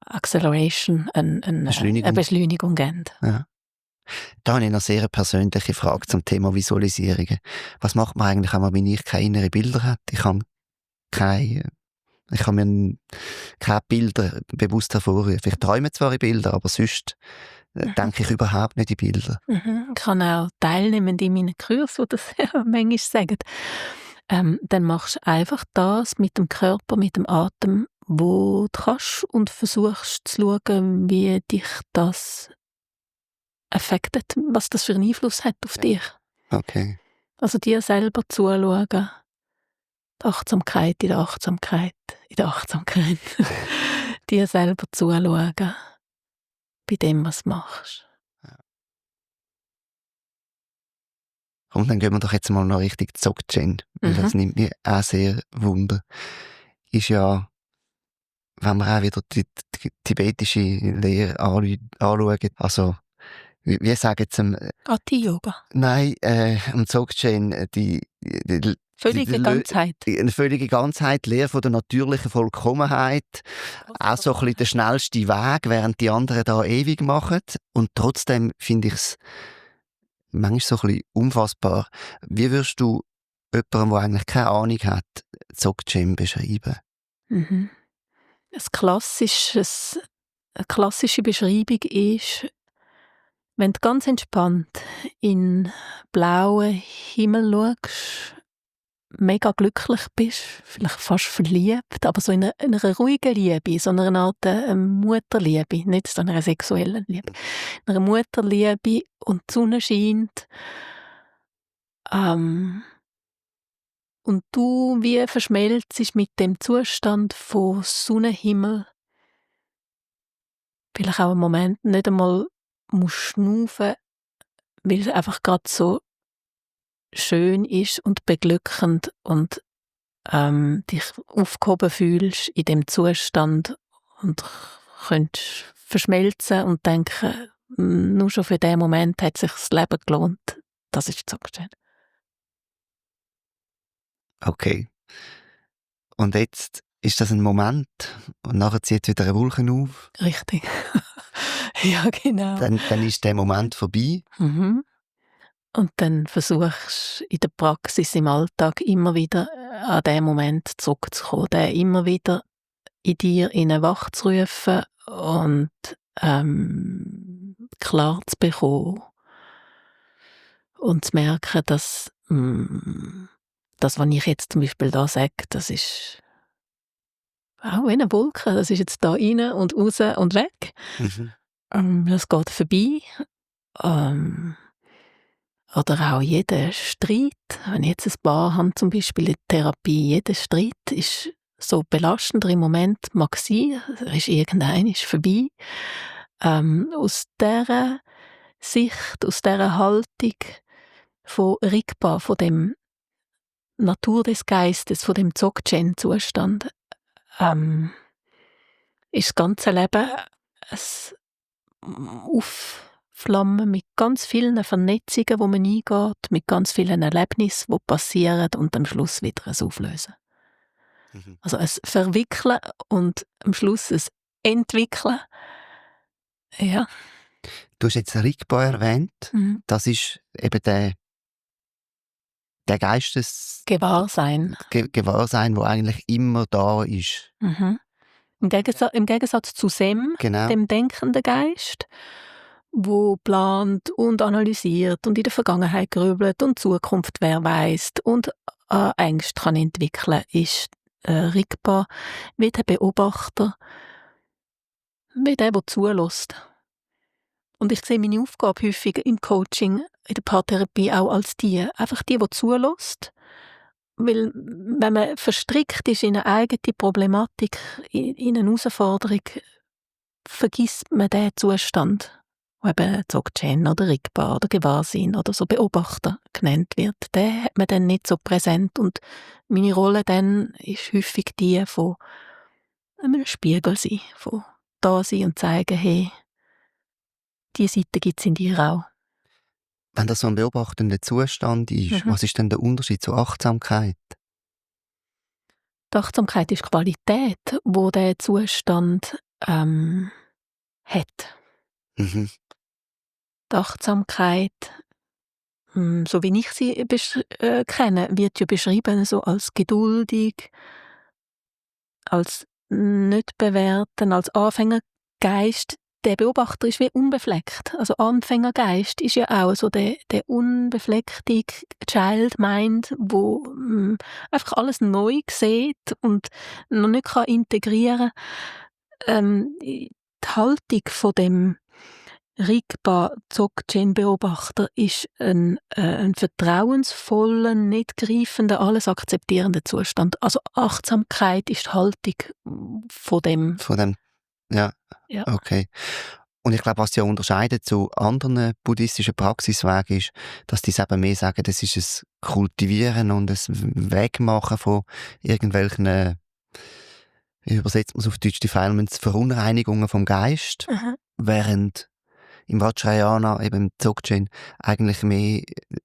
Acceleration, eine Beschleunigung geben. Ja. Da habe ich noch sehr eine persönliche Frage zum Thema Visualisierungen. Was macht man eigentlich, wenn ich keine inneren Bilder habe? Ich kann mir keine Bilder bewusst hervorrufen. Ich träume zwar in Bilder, aber sonst denke ich überhaupt nicht in Bilder. Ich kann auch teilnehmen in meinen Kursen, die das manchmal sagen. Dann machst du einfach das mit dem Körper, mit dem Atem, wo du kannst und versuchst zu schauen, wie dich das affectet, was das für einen Einfluss hat auf dich. Okay. Also dir selber zuschauen, die Achtsamkeit in der Achtsamkeit, in der Achtsamkeit. Dir selber zuschauen, bei dem, was du machst. Und dann gehen wir doch jetzt mal noch Richtung Dzogchen, weil das nimmt mich auch sehr Wunder. Ist ja, wenn wir auch wieder die tibetische Lehre anschauen, also wie sagen sie Ati-Yoga. Nein, am Dzogchen die Völlige Ganzheit. Eine völlige Ganzheit, Lehre von der natürlichen Vollkommenheit. Auch so ein bisschen der schnellste Weg, während die anderen da ewig machen. Und trotzdem finde ich es manchmal so ein bisschen unfassbar. Wie würdest du jemandem, der eigentlich keine Ahnung hat, Dzogchen beschreiben? Eine klassische Beschreibung ist, wenn du ganz entspannt in blauen Himmel schaust, mega glücklich bist, vielleicht fast verliebt, aber so in einer ruhigen Liebe, so einer Art Mutterliebe, nicht so einer sexuellen Liebe, in einer Mutterliebe und die Sonne scheint, und du wie verschmelzt mit dem Zustand von Sonnenhimmel, vielleicht auch einen Moment nicht einmal musst schnaufen, weil es einfach gerade so schön ist und beglückend und dich aufgehoben fühlst in dem Zustand und könntest verschmelzen und denken, nur schon für diesen Moment hat sich das Leben gelohnt. Das ist Dzogchen. Okay. Und jetzt ist das ein Moment und nachher zieht wieder eine Wolke auf. Richtig. Ja, genau. Dann ist der Moment vorbei. Und dann versuchst du in der Praxis, im Alltag immer wieder an diesen Moment zurückzukommen, den immer wieder in dir wachzurufen und klar zu bekommen und zu merken, dass das, was ich jetzt zum Beispiel da sage, das ist auch wie eine Wolke, das ist jetzt da rein und raus und weg. Das geht vorbei. Oder auch jeder Streit, wenn ich jetzt ein Paar habe, zum Beispiel in der Therapie, jeder Streit ist so belastender im Moment mag sein, er ist irgendein vorbei. Aus dieser Sicht, aus dieser Haltung von Rigpa, von dem Natur des Geistes, von dem Dzogchen-Zustand, ist das ganze Leben ein Aufflammen mit ganz vielen Vernetzungen, wo man eingeht, mit ganz vielen Erlebnissen, die passieren und am Schluss wieder ein Auflösen. Also ein Verwickeln und am Schluss ein Entwickeln. Ja. Du hast jetzt Rigpa erwähnt. Das ist eben der Gewahrsein. Gewahrsein, wo eigentlich immer da ist. Im Gegensatz zu Sem, Genau. dem denkenden Geist, wo plant und analysiert und in der Vergangenheit grübelt und Zukunft wer weiss und Ängste kann entwickeln, ist Rigpa wie der Beobachter, wie der zulässt. Und ich sehe meine Aufgabe häufig im Coaching, in der Paartherapie auch als einfach die zulässt. Weil, wenn man verstrickt ist in eine eigene Problematik, in eine Herausforderung, vergisst man den Zustand, der eben Dzogchen oder Rigpa oder Gewahrsein oder so Beobachter genannt wird. Den hat man dann nicht so präsent. Und meine Rolle dann ist häufig die von einem Spiegel sein, von da sein und zeigen, hey, diese Seite gibt es in dir auch. Wenn das so ein beobachtender Zustand ist, Mhm. was ist denn der Unterschied zur Achtsamkeit? Die Achtsamkeit ist die Qualität, wo der Zustand hat. Mhm. Die Achtsamkeit, so wie ich sie kenne, wird ja beschrieben so als geduldig, als nicht bewerten, als Anfängergeist. Der Beobachter ist wie unbefleckt. Also Anfängergeist ist ja auch so der unbefleckte Child Mind, wo einfach alles neu sieht und noch nicht kann integrieren. Die Haltung von dem Rigpa Dzogchen-Beobachter ist ein vertrauensvoller, nicht greifender, alles akzeptierender Zustand. Also Achtsamkeit ist die Haltung von dem. Von dem, ja, Ja. okay. Und ich glaube, was ja unterscheidet zu anderen buddhistischen Praxiswegen ist, dass die eben mehr sagen, das ist ein Kultivieren und ein Wegmachen von irgendwelchen, wie übersetzt man es auf Deutsch, Defilements, Verunreinigungen vom Geist, Mhm. während im Vajrayana, eben im Dzogchen, eigentlich mehr,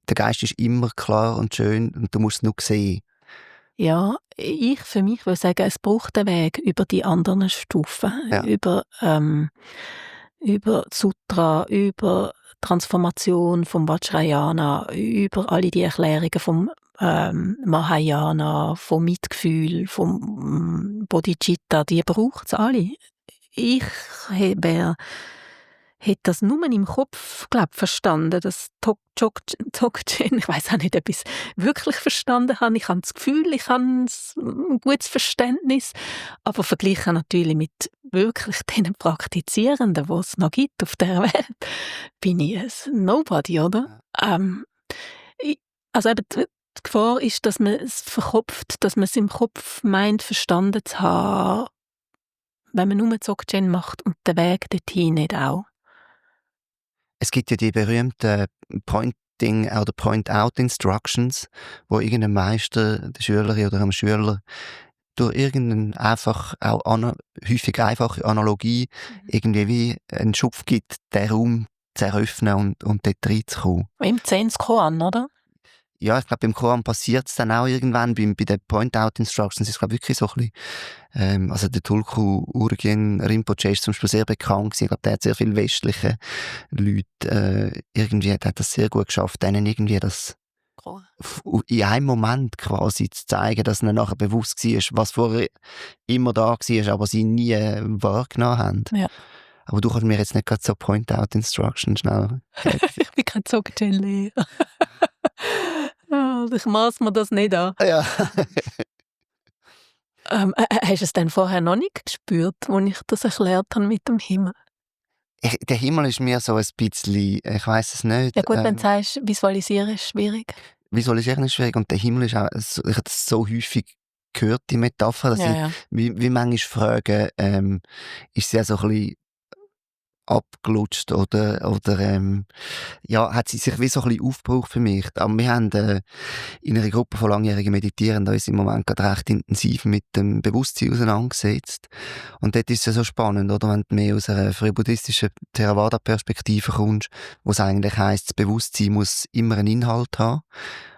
der Geist ist immer klar und schön und du musst es nur sehen. Ja, ich für mich würde sagen, es braucht einen Weg über die anderen Stufen, Ja. über Sutra, über Transformation vom Vajrayana, über alle die Erklärungen vom Mahayana, vom Mitgefühl, vom Bodhicitta, die braucht es alle. Ich wäre hätte das nur im Kopf, glaube verstanden, das Dzogchen. Ich weiß auch nicht, ob ich's wirklich verstanden habe. Ich habe das Gefühl, ich habe ein gutes Verständnis, aber verglichen natürlich mit wirklich den Praktizierenden, die es noch gibt auf der Welt, bin ich ein Nobody, oder? I also eben die Gefahr ist, dass man es verkopft, dass man es im Kopf meint, verstanden zu haben, wenn man nur Dzogchen macht und den Weg dorthin nicht auch. Es gibt ja die berühmten Pointing oder Point-out-Instructions, wo irgendein Meister der Schülerin oder dem Schüler durch irgendeine einfach auch häufig einfache Analogie Mhm. irgendwie wie einen Schubf gibt, den Raum zu eröffnen und dort reinzukommen. Im 10. Koan, oder? Ja, ich glaube, beim Koran passiert es dann auch irgendwann. Bei den Point-out-Instructions ist es, glaube ich, wirklich so ein bisschen, also der Tulku Urgyen Rinpoche ist zum Beispiel sehr bekannt gewesen. Ich glaube, der hat sehr viele westliche Leute, irgendwie hat das sehr gut geschafft, denen irgendwie das Koan. in einem Moment quasi zu zeigen, dass ihnen nachher bewusst war, was vorher immer da war, aber sie nie wahrgenommen haben. Ja. Aber du kannst mir jetzt nicht gerade so Point-out-Instructions schnell geben. Ich bin kein Dzogchen-Lehrer. Ich maß mir das nicht an. Ja. Hast du es denn vorher noch nicht gespürt, als ich das erklärt habe mit dem Himmel? Der Himmel ist mir so ein bisschen, ich weiß es nicht, Ja gut, wenn du sagst, visualisieren ist schwierig. visualisieren ist schwierig und der Himmel ist auch, ich habe das so häufig gehört, die Metapher, dass Ja, ich ja. wie manchmal frage, ist sie auch so ein bisschen abgelutscht oder ja, hat sie sich wie so ein bisschen aufgebraucht für mich. Aber wir haben in einer Gruppe von langjährigen Meditierenden uns im Moment gerade recht intensiv mit dem Bewusstsein auseinandergesetzt. Und dort ist es ja so spannend, oder, wenn du mehr aus einer frühbuddhistischen Theravada-Perspektive kommst, wo es eigentlich heisst, das Bewusstsein muss immer einen Inhalt haben.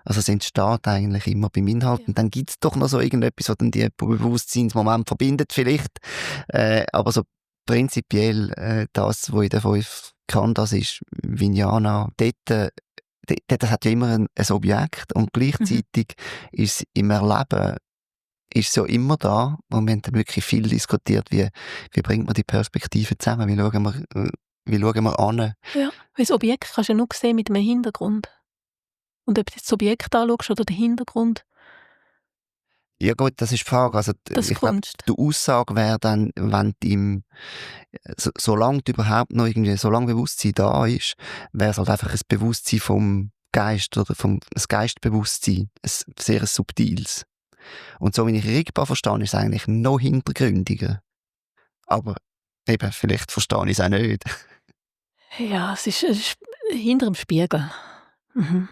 Also es entsteht eigentlich immer beim Inhalt. Ja. Und dann gibt es doch noch so irgendetwas, was dann die Bewusstseinsmoment verbindet vielleicht. Aber so prinzipiell das, was in den 5 Khandas ist, Vijnana, das hat ja immer ein Objekt und Mhm. gleichzeitig ist im Erleben ist so immer da und wir haben dann wirklich viel diskutiert, wie bringt man die Perspektiven zusammen, wie schauen wir an. Ja. Weil das Objekt kannst du ja nur sehen mit einem Hintergrund. Und ob du jetzt das Objekt anschaust oder den Hintergrund, Ja gut, das ist die Frage. Also, das ist ich glaube, Kunst. die Aussage wäre dann, wenn du solange du überhaupt noch irgendwie, solange Bewusstsein da ist, wäre es halt einfach ein Bewusstsein vom Geist oder ein Geistbewusstsein, ein sehr subtiles. Und so wie ich Rigpa verstehe, ist es eigentlich noch hintergründiger. Aber eben, vielleicht verstehe ich es auch nicht. Ja, es ist hinter dem Spiegel. Mhm.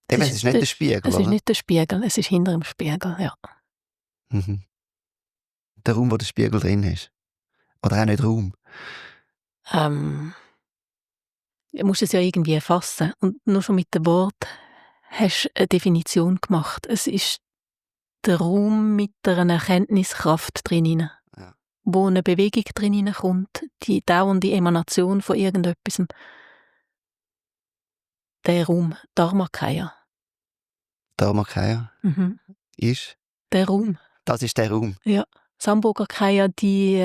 Es Eben, es ist, ist nicht der Spiegel, es ist oder? nicht der Spiegel, es ist hinter dem Spiegel, ja. Mhm. Der Raum, wo der Spiegel drin ist. Oder auch nicht Raum. Ähm, Du musst es ja irgendwie fassen. Und nur schon mit dem Wort hast du eine Definition gemacht. Es ist der Raum mit einer Erkenntniskraft drin, Ja. wo eine Bewegung drin kommt, die dauernde Emanation von irgendetwas. Der Raum, Dharmakaya. Dharmakaya ist? Der Raum. Das ist der Raum. Ja. Sambhogakaya, die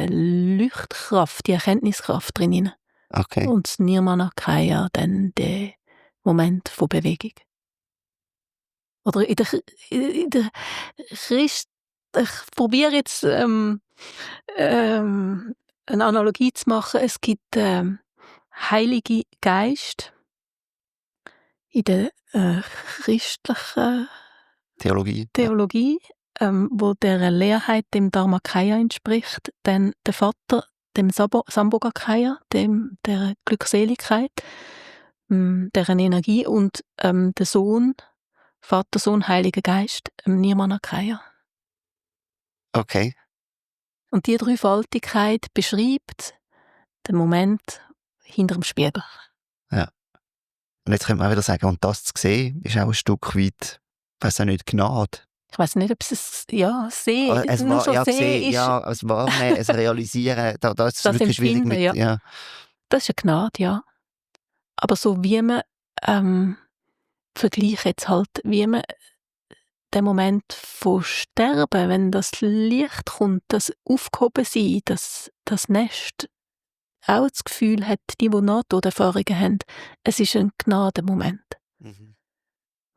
Leuchtkraft, die Erkenntniskraft drin. Okay. Und das Nirmanakaya, dann der Moment von Bewegung. Oder in der Christ... Ich probiere jetzt eine Analogie zu machen. Es gibt Heilige Geist in der christlichen Theologie, wo der Leerheit dem Dharmakaya entspricht, dann der Vater dem Sambhogakaya, der Glückseligkeit, deren Energie, und der Sohn, Vater, Sohn, Heiliger Geist, Nirmanakaya. Okay. Und die Dreifaltigkeit beschreibt den Moment hinter dem Spiegel. Ja. Und jetzt könnte man auch wieder sagen, und das zu sehen, ist auch ein Stück weit, ich weiss auch nicht, Gnade. Ich weiss nicht, ob es sehen, Es nur war, schon ja, sehen gesehen, ist, ja, es Wahrnehmen, es Realisieren, da ist es das wirklich schwierig Empfinden, mit, ja. ja. Das ist eine Gnade, ja. Aber so wie man Vergleich jetzt halt, wie man den Moment von Sterben, wenn das Licht kommt, das Aufgehobensein, das Nest, auch das Gefühl hat, die Nahtoderfahrungen haben, es ist ein Gnadenmoment,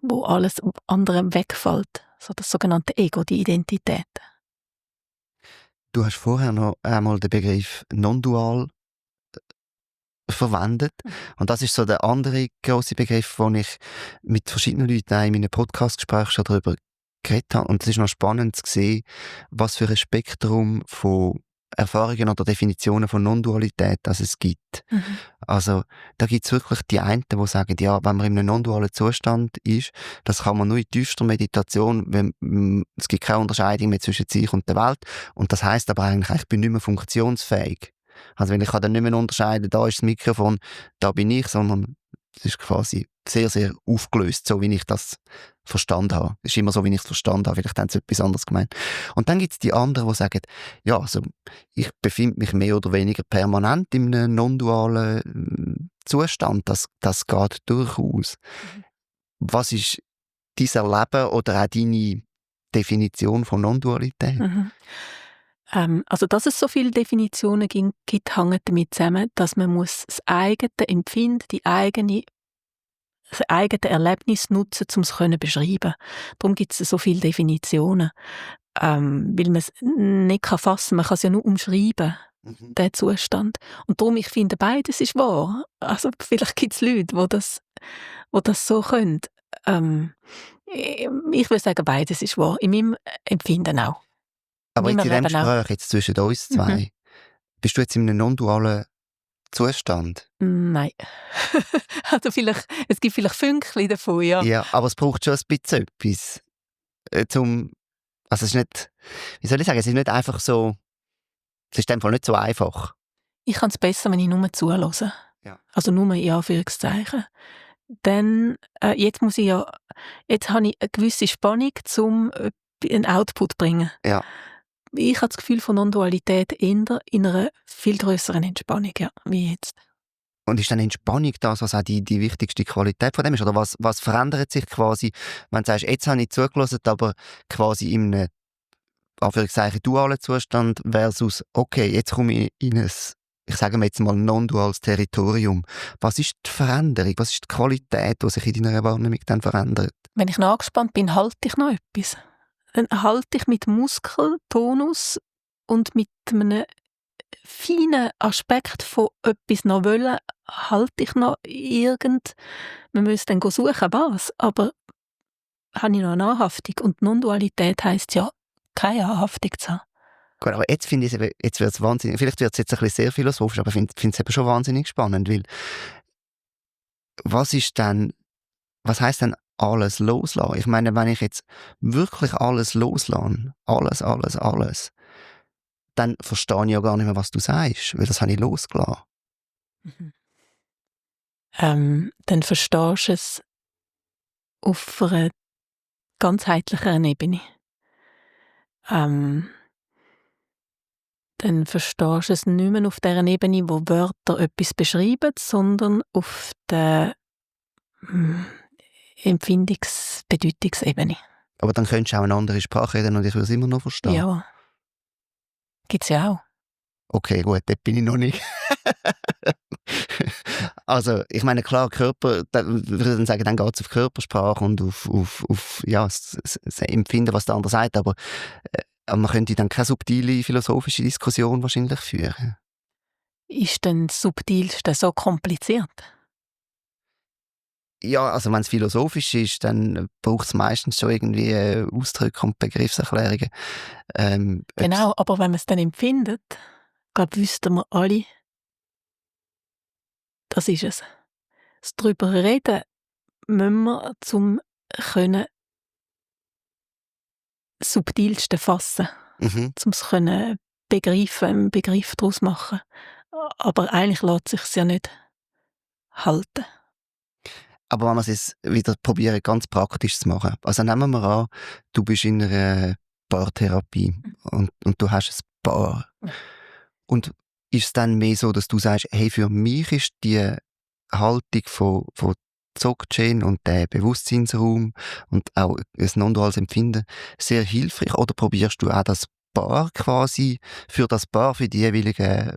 wo alles andere wegfällt. So das sogenannte Ego, die Identität. Du hast vorher noch einmal den Begriff non-dual verwendet. Und das ist so der andere grosse Begriff, den ich mit verschiedenen Leuten auch in meinen Podcast-Gesprächen schon darüber geredet habe. Und es ist noch spannend zu sehen, was für ein Spektrum von Erfahrungen oder Definitionen von Non-Dualität es gibt. Also da gibt es wirklich die einen, die sagen, ja, wenn man in einem non-dualen Zustand ist, das kann man nur in tiefster Meditation, es gibt keine Unterscheidung mehr zwischen sich und der Welt. Und das heisst aber eigentlich, ich bin nicht mehr funktionsfähig. Also ich kann dann nicht mehr unterscheiden, da ist das Mikrofon, da bin ich, sondern es ist quasi sehr, sehr aufgelöst, so wie ich das verstanden habe. Es ist immer so, wie ich es verstanden habe. Vielleicht haben sie etwas anderes gemeint. Und dann gibt es die anderen, die sagen, ja, also ich befinde mich mehr oder weniger permanent in einem non-dualen Zustand. Das geht durchaus. Was ist dein Erleben oder auch deine Definition von Non-Dualität? Also, dass es so viele Definitionen gibt, hängt damit zusammen, dass man muss das eigene Empfinden, das eigene Erlebnis nutzen, um es zu beschreiben. Darum gibt es so viele Definitionen, weil man es nicht fassen kann. Man kann es ja nur umschreiben, den Zustand. Und darum, ich finde, beides ist wahr. Also vielleicht gibt es Leute, die das so können. Ich würde sagen, beides ist wahr. In meinem Empfinden auch. Aber jetzt in Leben diesem Gespräch jetzt zwischen uns zwei, bist du jetzt in einem non-dualen Zustand? Nein. Also es gibt vielleicht Fünkchen davon, ja. Ja, aber es braucht schon ein bisschen etwas, also es ist nicht, wie soll ich sagen, es ist nicht einfach so, es ist in dem Fall nicht so einfach. Ich kann es besser, wenn ich nur zuhöre. Ja. Also nur in Anführungszeichen. Dann, jetzt habe ich eine gewisse Spannung, um einen Output zu bringen. Ja. Ich habe das Gefühl von Non-Dualität eher in einer viel grösseren Entspannung, ja, wie jetzt. Und ist dann Entspannung das, was auch die wichtigste Qualität von dem ist? Oder was verändert sich quasi, wenn du sagst, jetzt habe ich zugelassen, aber quasi in einem, Anführungszeichen, dualen Zustand versus, okay, jetzt komme ich in ein, ich sage mal jetzt mal, non-duales Territorium. Was ist die Veränderung? Was ist die Qualität, die sich in deiner Wahrnehmung dann verändert? Wenn ich noch angespannt bin, halte ich noch etwas. Dann halte ich mit Muskeltonus und mit einem feinen Aspekt von etwas noch wollen, halte ich noch man müsste dann suchen, was, aber habe ich noch eine Anhaftung. Und Non-Dualität heisst ja, keine Anhaftung zu haben. Gut, aber jetzt finde ich es, jetzt wird es wahnsinnig, vielleicht wird es jetzt ein bisschen sehr philosophisch, aber ich finde es eben schon wahnsinnig spannend, weil was heisst denn alles loslassen? Ich meine, wenn ich jetzt wirklich alles loslasse, alles, dann verstehe ich ja gar nicht mehr, was du sagst, weil das habe ich losgelassen. dann verstehst du es auf einer ganzheitlicheren Ebene. Dann verstehst du es nicht mehr auf der Ebene, wo Wörter etwas beschreiben, sondern auf der Empfindungs-Bedeutungsebene. Aber dann könntest du auch eine andere Sprache reden und ich würde es immer noch verstehen. Ja, gibt es ja auch. Okay, gut, dort bin ich noch nicht. Also, ich meine, klar, Körper, da würde ich dann sagen, dann geht es auf Körpersprache und auf ja, das Empfinden, was der andere sagt, aber man könnte dann keine subtile philosophische Diskussion wahrscheinlich führen. Ist denn das Subtilste so kompliziert? Ja, also wenn es philosophisch ist, dann braucht es meistens schon irgendwie Ausdrücke und Begriffserklärungen. Genau, aber wenn man es dann empfindet, glaube wüssten wir alle, das ist es. Das darüber reden müssen wir, um das Subtilste fassen, Mhm. um es begreifen, einen Begriff daraus machen. Aber eigentlich lässt es sich ja nicht halten. Aber wenn wir es jetzt wieder probieren, ganz praktisch zu machen. Also nehmen wir an, du bist in einer Paartherapie und du hast ein Paar. Und ist es dann mehr so, dass du sagst, hey, für mich ist die Haltung von Dzogchen und der Bewusstseinsraum und auch das non-duales Empfinden sehr hilfreich? Oder probierst du auch das Paar quasi für das Paar, für die jeweiligen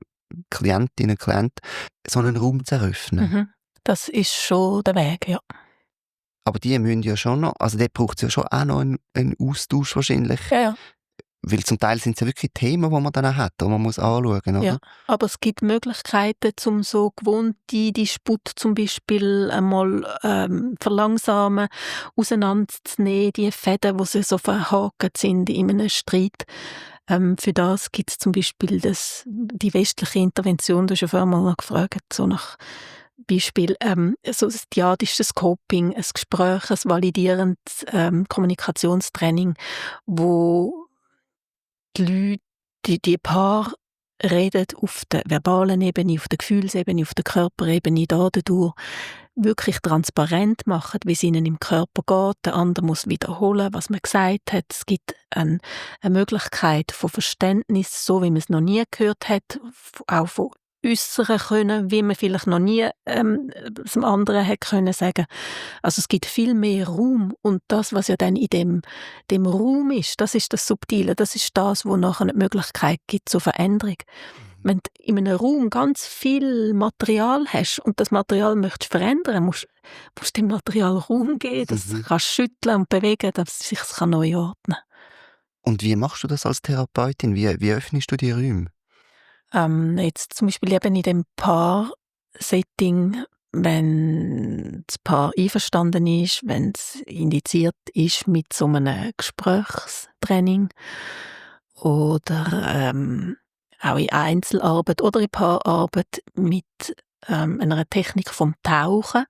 Klientinnen und Klienten, so einen Raum zu eröffnen? Mhm. Das ist schon der Weg, ja. Aber die müssen ja schon noch, also dort braucht es ja schon auch noch einen Austausch wahrscheinlich. Ja, ja. Weil zum Teil sind es ja wirklich Themen, die man dann auch hat und man muss anschauen, oder? Ja, aber es gibt Möglichkeiten, um so gewohnte Dispute zum Beispiel einmal verlangsamen, auseinanderzunehmen, die Fäden, die so verhakt sind in einem Streit. Für das gibt es zum Beispiel die westliche Intervention, du hast ja vorher mal noch gefragt, so nach Beispiel, so das diadische Scoping, ein Gespräch, ein validierendes Kommunikationstraining, wo die Leute, die Paare reden auf der verbalen Ebene, auf der Gefühlsebene, auf der Körperebene, dadurch wirklich transparent machen, wie es ihnen im Körper geht. Der andere muss wiederholen, was man gesagt hat. Es gibt eine Möglichkeit von Verständnis, so wie man es noch nie gehört hat, auch von äußern können, wie man vielleicht noch nie dem anderen hat können sagen. Also es gibt viel mehr Raum und das, was ja dann in dem Raum ist, das ist das Subtile, das ist das, wo nachher eine Möglichkeit gibt zur Veränderung. Wenn du in einem Raum ganz viel Material hast und das Material möchtest verändern, musst du dem Material Raum geben, dass es kannst schütteln und bewegen, dass es sich neu ordnen kann. Und wie machst du das als Therapeutin? Wie öffnest du die Räume? Jetzt zum Beispiel eben in dem Paar-Setting, wenn das Paar einverstanden ist, wenn es indiziert ist mit so einem Gesprächstraining oder auch in Einzelarbeit oder in Paararbeit mit einer Technik vom Tauchen,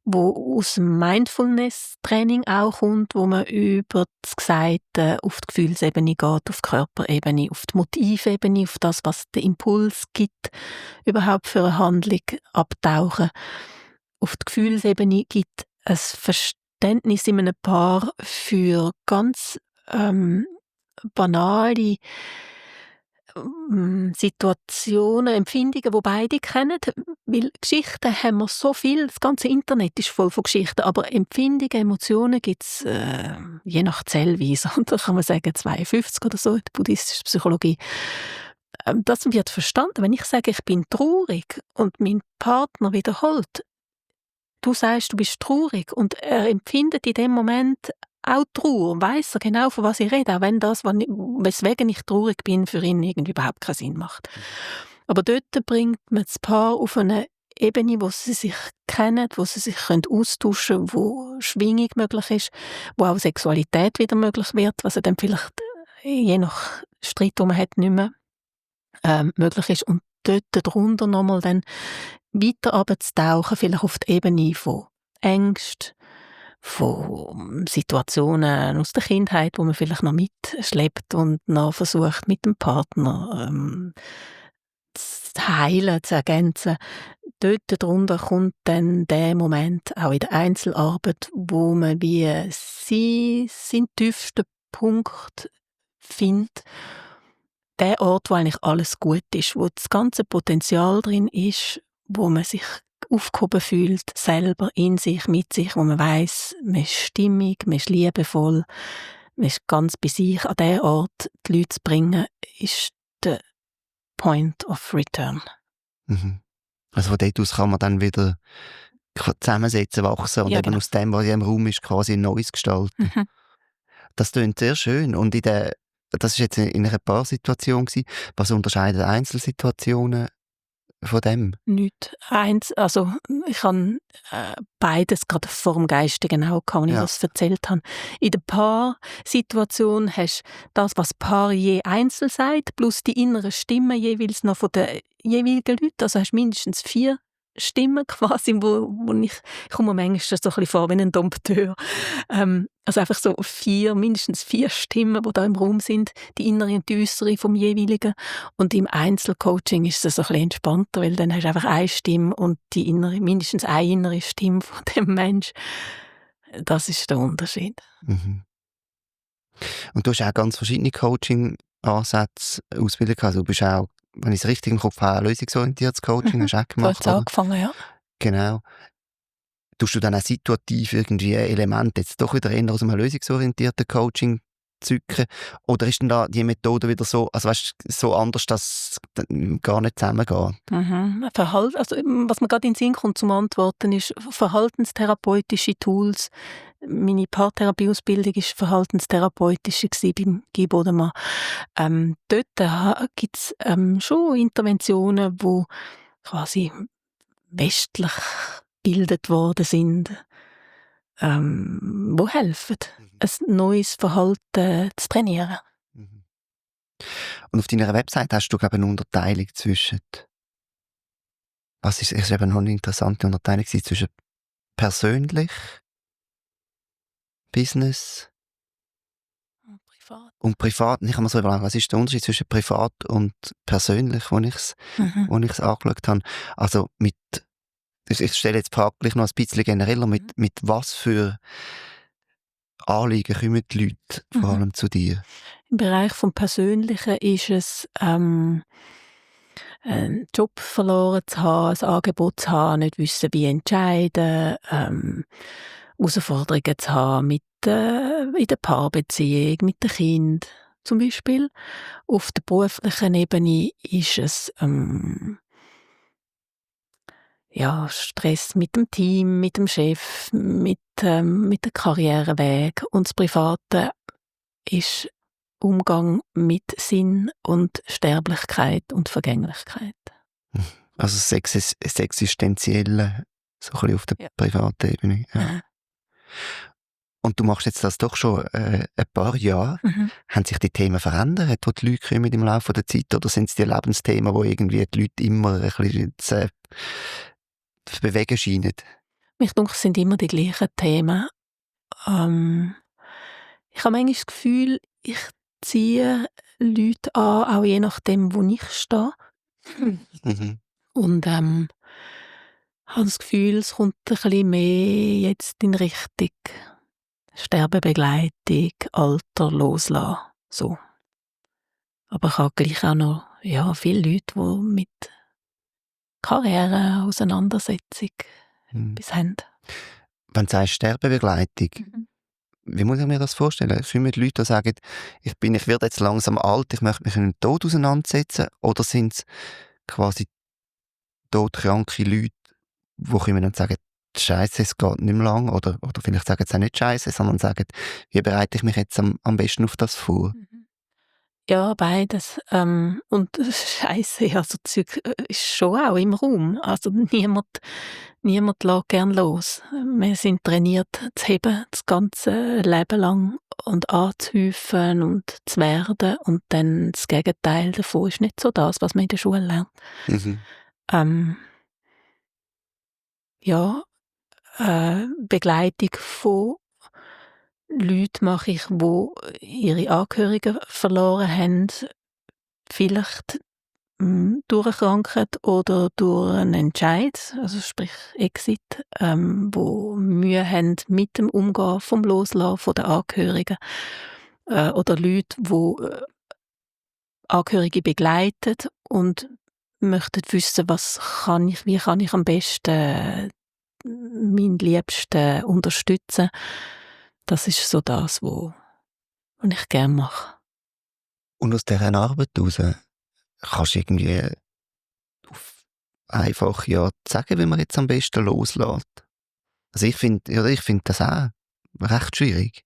wo aus dem Mindfulness-Training auch kommt, wo man über das Gesagte auf die Gefühlsebene geht, auf die Körperebene, auf die Motivebene, auf das, was der Impuls gibt, überhaupt für eine Handlung abtauchen. Auf die Gefühlsebene gibt es Verständnis in einem Paar für ganz banale Situationen, Empfindungen, die beide kennen, weil Geschichten haben wir so viel, das ganze Internet ist voll von Geschichten, aber Empfindungen, Emotionen gibt es je nach Zählweise, da kann man sagen 52 oder so in der buddhistischen Psychologie. Das wird verstanden, wenn ich sage, ich bin traurig und mein Partner wiederholt, du sagst, du bist traurig und er empfindet in dem Moment auch Trauer, weiss er genau, von was ich rede, auch wenn das, weswegen ich traurig bin, für ihn irgendwie überhaupt keinen Sinn macht. Aber dort bringt man das Paar auf eine Ebene, wo sie sich kennen, wo sie sich austauschen können, wo Schwingung möglich ist, wo auch Sexualität wieder möglich wird, was dann vielleicht je nach Streit, den man hat, nicht mehr möglich ist. Und dort darunter nochmal dann weiter runterzutauchen, vielleicht auf die Ebene von Ängsten, von Situationen aus der Kindheit, wo man vielleicht noch mitschleppt und noch versucht, mit dem Partner zu heilen, zu ergänzen. dort darunter kommt dann der Moment, auch in der Einzelarbeit, wo man wie seinen tiefsten Punkt findet. Der Ort, wo eigentlich alles gut ist, wo das ganze Potenzial drin ist, wo man sich aufgehoben fühlt, selber, in sich, mit sich, wo man weiss, man ist stimmig, man ist liebevoll, man ist ganz bei sich. An diesen Ort die Leute zu bringen, ist der Point of Return. Mhm. Also von dort aus kann man dann wieder zusammensetzen, wachsen und Ja, eben genau. aus dem, was ja im Raum ist, quasi ein Neues gestalten. Mhm. Das klingt sehr schön. Und das ist jetzt in einer Paarsituation gewesen. Was unterscheidet Einzelsituationen von dem? Nicht eins, also ich habe beides gerade vor dem Geistigen auch gehabt, als ich Ja. das erzählt habe. In der Paarsituation hast du das, was das Paar je einzeln sagt, plus die inneren Stimmen jeweils noch von den jeweiligen Leuten. Also hast du mindestens 4 Stimmen quasi, wo ich komme mir manchmal so ein bisschen vor wie ein Dompteur. Also einfach so mindestens 4 Stimmen, die da im Raum sind, die innere und die äußere vom jeweiligen. Und im Einzelcoaching ist es ein bisschen entspannter, weil dann hast du einfach eine Stimme und die innere, mindestens eine innere Stimme von dem Mensch. Das ist der Unterschied. Mhm. Und du hast auch ganz verschiedene Coaching-Ansätze ausbilden können. Also du bist auch, wenn ich es richtig im Kopf habe, lösungsorientiertes Coaching hast du auch So hat gemacht, es oder? angefangen, ja. Genau. Tust du dann auch situativ irgendwie Elemente jetzt doch wieder eher aus einem lösungsorientierten Coaching zücken? Oder ist denn da die Methode wieder so, also weißt, so anders, dass es gar nicht zusammengeht? Also, was mir gerade in den Sinn kommt zum Antworten, ist verhaltenstherapeutische Tools. Meine Paartherapieausbildung war verhaltenstherapeutische beim Guy Bodemann. Dort gibt es schon Interventionen, die quasi westlich gebildet worden sind, wo helfen, ein neues Verhalten zu trainieren. Mhm. Und auf deiner Website hast du, glaube ich, eine Unterteilung zwischen, was ist eben noch eine interessante Unterteilung gewesen, zwischen persönlich, Business Privat. und privat. Ich habe mir so überlegt, was ist der Unterschied zwischen privat und persönlich, Mhm. wo ich's angeschaut habe. Also ich stelle jetzt die Frage gleich noch ein bisschen genereller, mit was für Anliegen kommen die Leute vor Mhm. allem zu dir? Im Bereich vom Persönlichen ist es, einen Job verloren zu haben, ein Angebot zu haben, nicht wissen, wie entscheiden, Herausforderungen zu haben in der Paarbeziehung, mit dem Kind zum Beispiel. Auf der beruflichen Ebene ist es ja, Stress mit dem Team, mit dem Chef, mit dem Karriereweg. Und das Private ist Umgang mit Sinn und Sterblichkeit und Vergänglichkeit. Also das Existenzielle, so ein bisschen auf der Ja. privaten Ebene. Ja. Aha. Und du machst jetzt das doch schon ein paar Jahre. Mhm. Haben sich die Themen verändert, wo die Leute kommen im Laufe der Zeit? Oder sind es die Lebensthemen, wo irgendwie die Leute immer ein bisschen zu bewegen scheinen? Mich denke, es sind immer die gleichen Themen. Ich habe manchmal das Gefühl, ich ziehe Leute an, auch je nachdem, wo ich stehe. Mhm. Und habe das Gefühl, es kommt ein bisschen mehr jetzt in Richtung Sterbebegleitung, Alter loslassen. So. Aber ich habe gleich auch noch viele Leute, die mit Karriere, Auseinandersetzung Mhm. etwas haben. Wenn du sagst Sterbebegleitung, Mhm. wie muss ich mir das vorstellen? Sind die Leute, die sagen, ich werde jetzt langsam alt, ich möchte mich mit dem Tod auseinandersetzen? Oder sind es quasi todkranke Leute, die kommen und sagen, Scheiße, es geht nicht mehr lang? Oder vielleicht sagen sie auch nicht Scheiße, sondern sagen, wie bereite ich mich jetzt am besten auf das vor? Mhm. Ja, beides. Und Scheisse, ja, so Zeug ist schon auch im Raum. Also niemand lässt gern los. Wir sind trainiert zu heben, das ganze Leben lang und anzuhäufen und zu werden. Und dann das Gegenteil davon ist nicht so das, was man in der Schule lernt. Mhm. Ähm, ja, Begleitung von Leuten mache ich, die ihre Angehörigen verloren haben. Vielleicht durch eine Krankheit oder durch einen Entscheid, also sprich Exit, wo Mühe haben mit dem Umgehen vom Loslassen von den Angehörigen, oder Leute, die Angehörige begleiten und möchten wissen, wie kann ich am besten meinen Liebsten unterstützen. Das ist so das, was ich gerne mache. Und aus dieser Arbeit heraus kannst du irgendwie auf einfache Art sagen, wie man jetzt am besten loslässt. Also ich find das auch recht schwierig.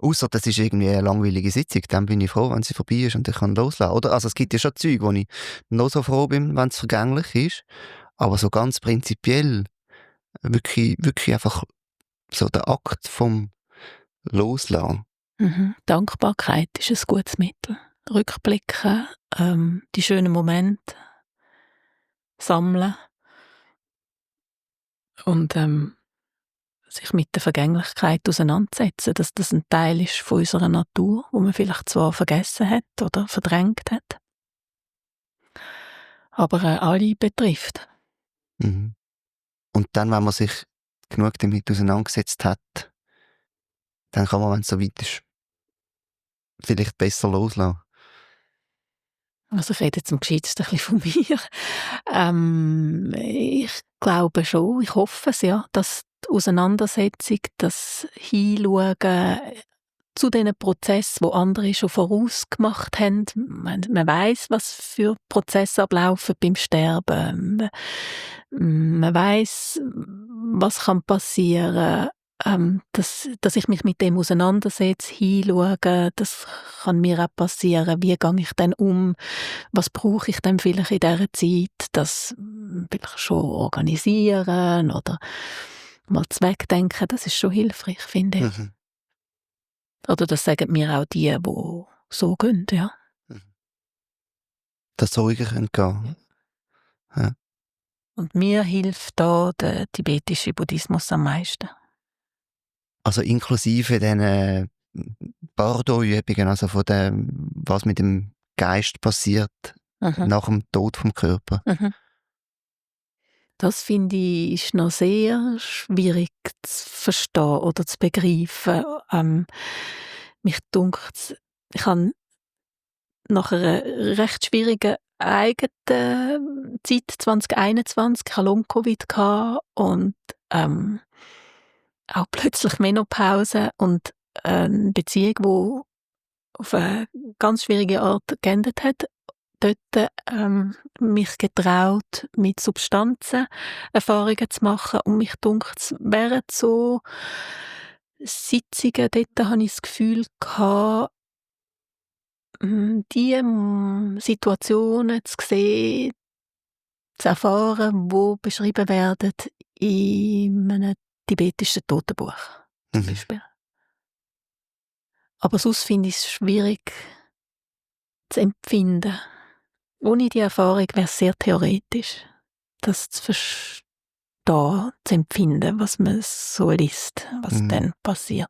Ausser das ist irgendwie eine langweilige Sitzung, dann bin ich froh, wenn sie vorbei ist und ich kann loslassen. Oder? Also es gibt ja schon Zeug, wo ich noch so froh bin, wenn es vergänglich ist. Aber so ganz prinzipiell wirklich einfach so der Akt vom Loslassen. Dankbarkeit ist ein gutes Mittel. Rückblicken, die schönen Momente sammeln und sich mit der Vergänglichkeit auseinandersetzen, dass das ein Teil ist von unserer Natur, wo man vielleicht zwar vergessen hat oder verdrängt hat, aber alle betrifft. Mhm. Und dann, wenn man sich genug damit auseinandergesetzt hat, dann kann man, wenn es so weit ist, vielleicht besser loslassen. Also ich rede jetzt am gescheitsten ein bisschen von mir. Ich glaube schon, ich hoffe es, ja, dass die Auseinandersetzung, das Hinschauen zu diesen Prozessen, die andere schon vorausgemacht haben. Man weiss, was für Prozesse ablaufen beim Sterben. Man weiss, was kann passieren. Dass ich mich mit dem auseinandersetze, hinschaue, das kann mir auch passieren. Wie gehe ich dann um? Was brauche ich dann vielleicht in dieser Zeit? Das vielleicht schon organisieren oder mal zu wegdenken, das ist schon hilfreich, finde ich. Mhm. Oder das sagen mir auch die so gehen, ja. Dass es ruhiger gehen kann. Ja. Und mir hilft da der tibetische Buddhismus am meisten. Also inklusive diesen Bardo-Übungen, also von dem, was mit dem Geist passiert nach dem Tod vom Körper. Mhm. Das finde ich ist noch sehr schwierig zu verstehen oder zu begreifen. Mich dunkt, ich habe nach einer recht schwierigen eigenen Zeit 2021, ich hatte Long-Covid und auch plötzlich Menopause und eine Beziehung, die auf eine ganz schwierige Art geendet hat. Dort mich getraut, mit Substanzen Erfahrungen zu machen und mich dunkt, während so Sitzungen dort habe ich das Gefühl gehabt, die Situationen zu sehen, zu erfahren, die beschrieben werden in einem tibetischen Totenbuch zum Beispiel. Aber sonst finde ich es schwierig zu empfinden. Ohne die Erfahrung wäre es sehr theoretisch, das zu verstehen, zu empfinden, was man so liest, was dann passiert.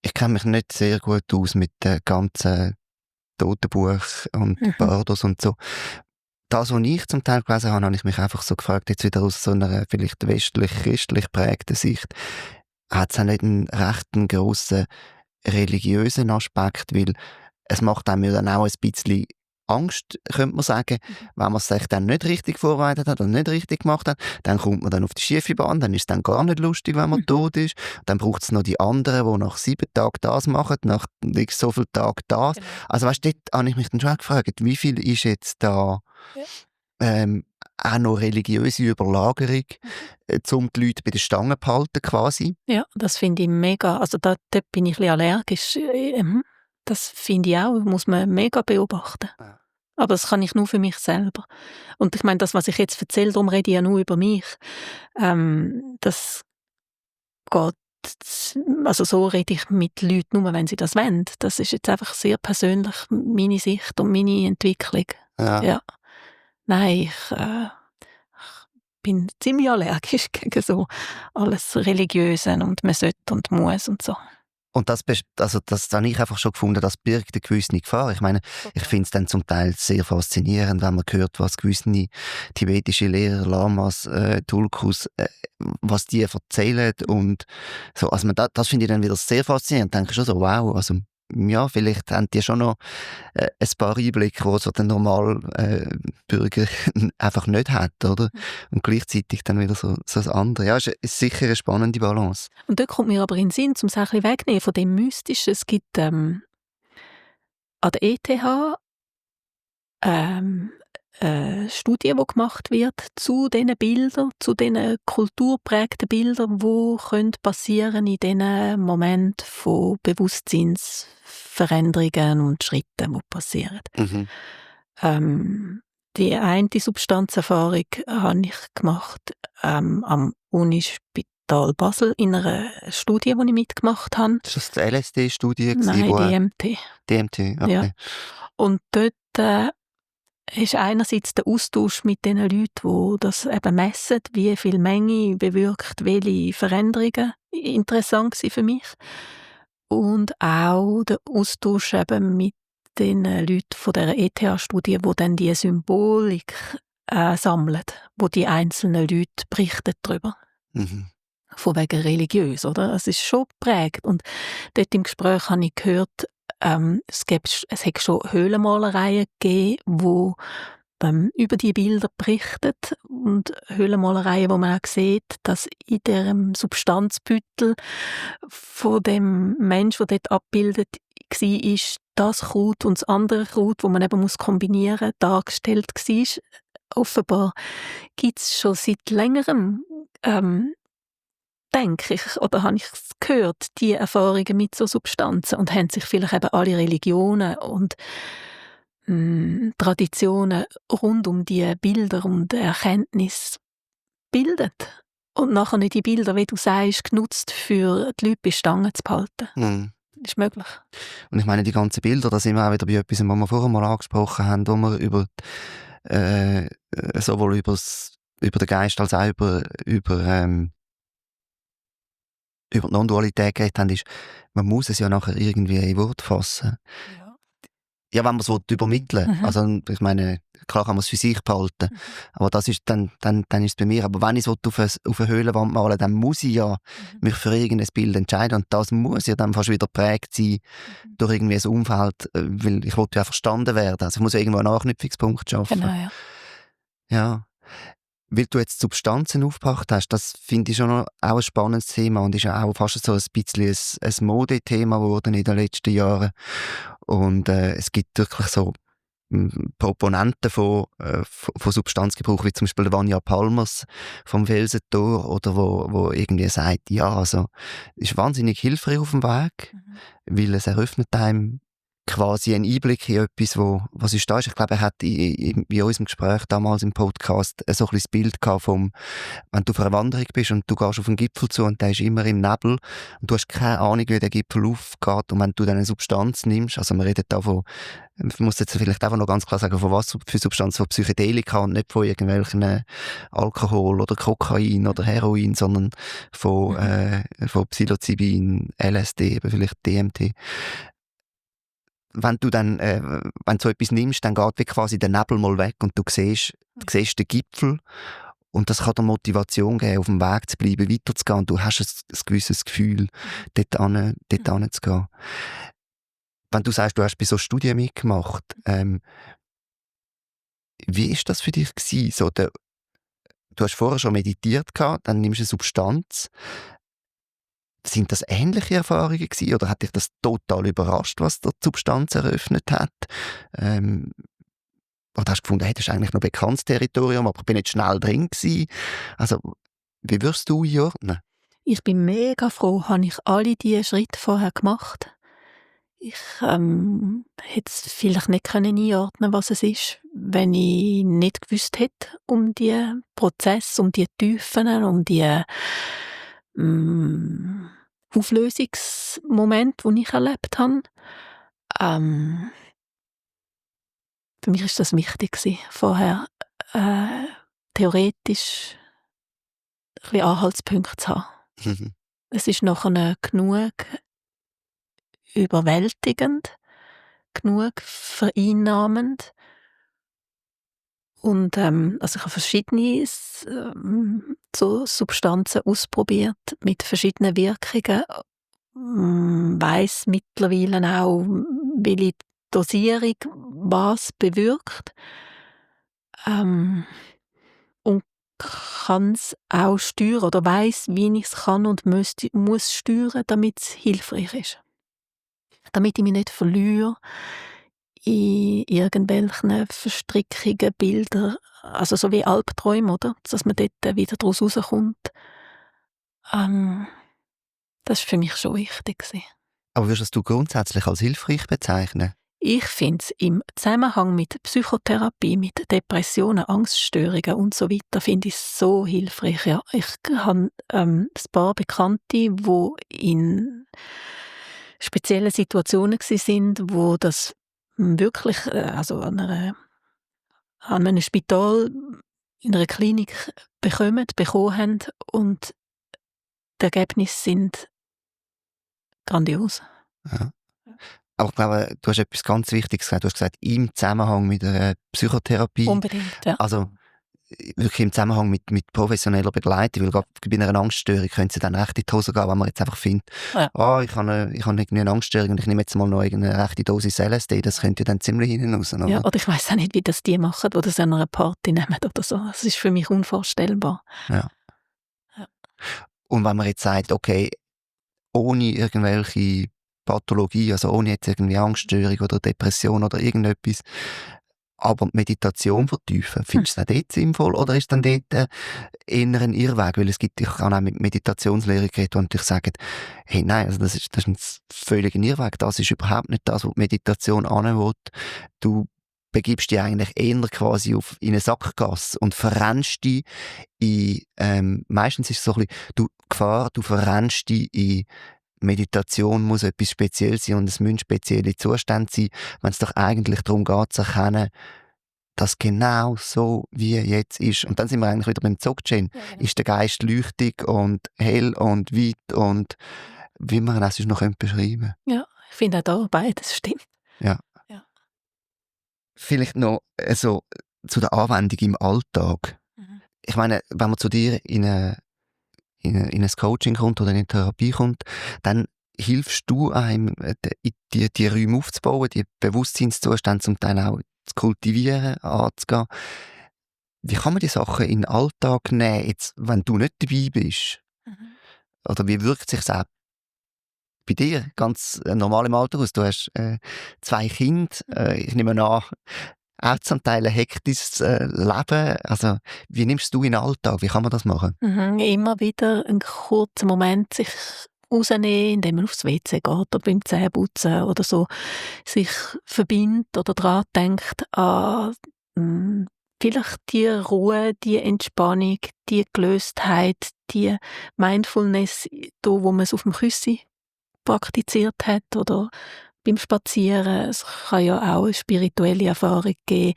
Ich kenne mich nicht sehr gut aus mit den ganzen Totenbuch und Bardos und so. Das, was ich zum Teil gelesen habe, habe ich mich einfach so gefragt, jetzt wieder aus so einer vielleicht westlich-christlich geprägten Sicht, hat es auch nicht einen recht grossen religiösen Aspekt, weil es macht einem ja dann auch ein bisschen Angst, könnte man sagen, wenn man es sich dann nicht richtig vorbereitet hat und nicht richtig gemacht hat, dann kommt man dann auf die schiefe Bahn, dann ist es dann gar nicht lustig, wenn man tot ist. Dann braucht es noch die anderen, die nach 7 Tagen das machen, nach so vielen Tagen das. Genau. Also weißt du, dort habe ich mich dann schon gefragt, wie viel ist jetzt da auch noch religiöse Überlagerung, um die Leute bei den Stangen zu behalten quasi. Ja, das finde ich mega. Also dort bin ich ein bisschen allergisch. Das finde ich auch, muss man mega beobachten. Ja. Aber das kann ich nur für mich selber. Und ich meine, das, was ich jetzt erzähle, darum rede ich ja nur über mich. Das geht, also so rede ich mit Leuten nur, wenn sie das wollen. Das ist jetzt einfach sehr persönlich meine Sicht und meine Entwicklung. Ja. Ja. Nein, ich bin ziemlich allergisch gegen so alles Religiöse und man sollte und muss und so. Und das habe ich einfach schon gefunden, das birgt eine gewisse Gefahr. Ich meine, ich finde es dann zum Teil sehr faszinierend, wenn man hört, was gewisse tibetische Lehrer, Lamas, Tulkus, was die erzählen und so. Also das finde ich dann wieder sehr faszinierend. Denke schon so, wow, also ja, vielleicht haben die schon noch ein paar Einblicke, die so der normale Bürger einfach nicht hat, oder? Und gleichzeitig dann wieder so das andere. Ja, ist sicher eine spannende Balance. Und dort kommt mir aber in den Sinn, um es ein bisschen wegzunehmen von dem Mystischen. Es gibt an der ETH eine Studie, die gemacht wird zu diesen Bildern, zu diesen kulturprägten Bildern, die passieren in diesen Momenten von Bewusstseinsveränderungen und Schritten, die passieren. Mhm. Die eine Substanzerfahrung habe ich gemacht am Unispital Basel in einer Studie, die ich mitgemacht habe. Ist das die LSD-Studie? Nein, DMT. DMT, okay. Ja. Und dort ist einerseits der Austausch mit den Leuten, die das eben messen, wie viel Menge bewirkt welche Veränderungen, interessant war für mich. Und auch der Austausch eben mit den Leuten von dieser ETH-Studie, die dann die Symbolik sammeln, wo die einzelnen Leute berichten darüber. Mhm. Von wegen religiös, oder? Es ist schon geprägt. Und dort im Gespräch habe ich gehört, es hat schon Höhlenmalereien gegeben, die über die Bilder berichtet und Höhlenmalereien, wo man auch sieht, dass in diesem Substanzbüttel von dem Mensch, der dort abgebildet war, das Kraut und das andere Kraut, das man eben kombinieren muss, dargestellt war. Offenbar gibt es schon seit längerem denke ich, oder habe ich gehört, die Erfahrungen mit so Substanzen und haben sich vielleicht eben alle Religionen und Traditionen rund um die Bilder und Erkenntnis bildet. Und nachher nicht die Bilder, wie du sagst, genutzt, für die Leute bei Stangen zu behalten. Mhm. Das ist möglich. Und ich meine, die ganzen Bilder, da sind wir auch wieder bei etwas, was wir vorher mal angesprochen haben, wo wir sowohl über den Geist als auch über die Non-Dualität geredet haben, ist, man muss es ja nachher irgendwie in Wort fassen. Ja. Ja, wenn man es übermitteln will. Mhm. Also, ich meine, klar kann man es für sich behalten. Aber das ist dann ist es bei mir. Aber wenn ich es auf eine Höhlenwand malen will, dann muss ich ja mich für irgendein Bild entscheiden. Und das muss ja dann fast wieder geprägt sein durch irgendwie ein Umfeld, weil ich wollte ja verstanden werden. Also ich muss ja irgendwo einen Anknüpfungspunkt schaffen. Genau, ja. Ja. Weil du jetzt Substanzen aufgebracht hast, das finde ich schon noch auch ein spannendes Thema und ist ja auch fast so ein bisschen ein Modethema geworden in den letzten Jahren. Und es gibt wirklich so Proponenten von Substanzgebrauch, wie zum Beispiel der Vanja Palmers vom Felsentor, oder wo irgendwie sagt, ja, also ist wahnsinnig hilfreich auf dem Weg, weil es eröffnet einem quasi einen Einblick in etwas, was ist da ist. Ich glaube, er hat in unserem Gespräch damals im Podcast so ein bisschen das Bild gehabt vom, wenn du auf einer Wanderung bist und du gehst auf einen Gipfel zu und der ist immer im Nebel und du hast keine Ahnung, wie der Gipfel aufgeht, und wenn du dann eine Substanz nimmst, also man redet da von, ich muss jetzt vielleicht einfach noch ganz klar sagen, von was für Substanzen, von Psychedelika und nicht von irgendwelchen Alkohol oder Kokain oder Heroin, sondern von Psilocybin, LSD, eben vielleicht DMT. Wenn du so etwas nimmst, dann geht wie quasi der Nebel mal weg und du siehst den Gipfel, und das kann dir Motivation geben, auf dem Weg zu bleiben, weiterzugehen, und du hast ein gewisses Gefühl, dort hinzugehen. Wenn du sagst, du hast bei so Studien mitgemacht, wie ist das für dich gewesen? Du hast vorher schon meditiert gehabt, dann nimmst du eine Substanz. Sind das ähnliche Erfahrungen gewesen, oder hat dich das total überrascht, was die Substanz eröffnet hat? Oder hast du gefunden, hey, das ist eigentlich noch bekanntes Territorium, aber ich bin nicht schnell drin gewesen? Also, wie würdest du einordnen? Ich bin mega froh, habe ich alle diese Schritte vorher gemacht. Ich hätte es vielleicht nicht einordnen können, was es ist, wenn ich nicht gewusst hätte um die Prozesse, um die Tiefen, um die Auflösungsmomente, die ich erlebt habe. Für mich war das wichtig vorher theoretisch ein bisschen Anhaltspunkte zu haben. Mhm. Es ist nachher genug überwältigend genug, vereinnahmend. Und also ich habe verschiedene so Substanzen ausprobiert mit verschiedenen Wirkungen. Weiss mittlerweile auch, welche Dosierung was bewirkt. Und kann es auch steuern oder weiss, wie ich es kann und muss steuern, damit es hilfreich ist. Damit ich mich nicht verliere in irgendwelchen Verstrickungen, Bildern, also so wie Albträume, oder? Dass man dort wieder daraus rauskommt. Das war für mich schon wichtig. Aber würdest du grundsätzlich als hilfreich bezeichnen? Ich finde es im Zusammenhang mit Psychotherapie, mit Depressionen, Angststörungen und so weiter, finde ich es so hilfreich. Ja. Ich habe ein paar Bekannte, die in speziellen Situationen sind, wo das wirklich also an einem Spital, in einer Klinik bekommen haben und die Ergebnisse sind grandios. Ja. Aber ich glaube, du hast etwas ganz Wichtiges gesagt. Du hast gesagt, im Zusammenhang mit der Psychotherapie. Unbedingt, ja. Also wirklich im Zusammenhang mit professioneller Begleitung, weil gerade bei einer Angststörung können sie dann echt in die Hose gehen, wenn man jetzt einfach findet, ich habe irgendwie eine Angststörung und ich nehme jetzt mal noch eine rechte Dosis LSD, das könnte dann ziemlich hinten raus. Oder? Ja, oder ich weiss auch nicht, wie das die machen, die das an einer Party nehmen oder so. Das ist für mich unvorstellbar. Ja. Ja. Und wenn man jetzt sagt, okay, ohne irgendwelche Pathologie, also ohne jetzt irgendwie Angststörung oder Depression oder irgendetwas, aber die Meditation vertiefen, findest du das dort sinnvoll oder ist dann dort eher ein Irrweg? Weil es gibt, ich kann auch mit Meditationslehrern reden, die natürlich sagen, hey, nein, also das ist ein völliger Irrweg, das ist überhaupt nicht das, was die Meditation anwollt. Du begibst dich eigentlich eher quasi in eine Sackgasse und verrennst dich in, meistens ist es so ein bisschen du verrennst dich in Meditation muss etwas Spezielles sein und es müssen spezielle Zustände sein, wenn es doch eigentlich darum geht, zu erkennen, dass genau so wie jetzt ist. Und dann sind wir eigentlich wieder beim Dzogchen. Ja, genau. Ist der Geist leuchtig und hell und weit und wie man es noch beschreiben könnte. Ja, ich finde auch da beides stimmt. Ja. Vielleicht noch zu der Anwendung im Alltag. Mhm. Ich meine, wenn man zu dir in ein Coaching kommt oder in eine Therapie kommt, dann hilfst du einem, die Räume aufzubauen, die Bewusstseinszustände zum Teil auch zu kultivieren, anzugehen. Wie kann man die Sachen in den Alltag nehmen, jetzt, wenn du nicht dabei bist? Mhm. Oder wie wirkt sich das auch bei dir ganz normal im Alltag aus? Du hast 2 Kinder, ich nehme an, auch zum Teil ein hektisches Leben. Also, wie nimmst du in den Alltag? Wie kann man das machen? Immer wieder einen kurzen Moment sich rausnehmen, indem man aufs WC geht oder beim Zähneputzen oder so, sich verbindet oder daran denkt, vielleicht die Ruhe, die Entspannung, die Gelöstheit, die Mindfulness, da, wo man es auf dem Küssi praktiziert hat oder beim Spazieren. Es kann ja auch eine spirituelle Erfahrung geben.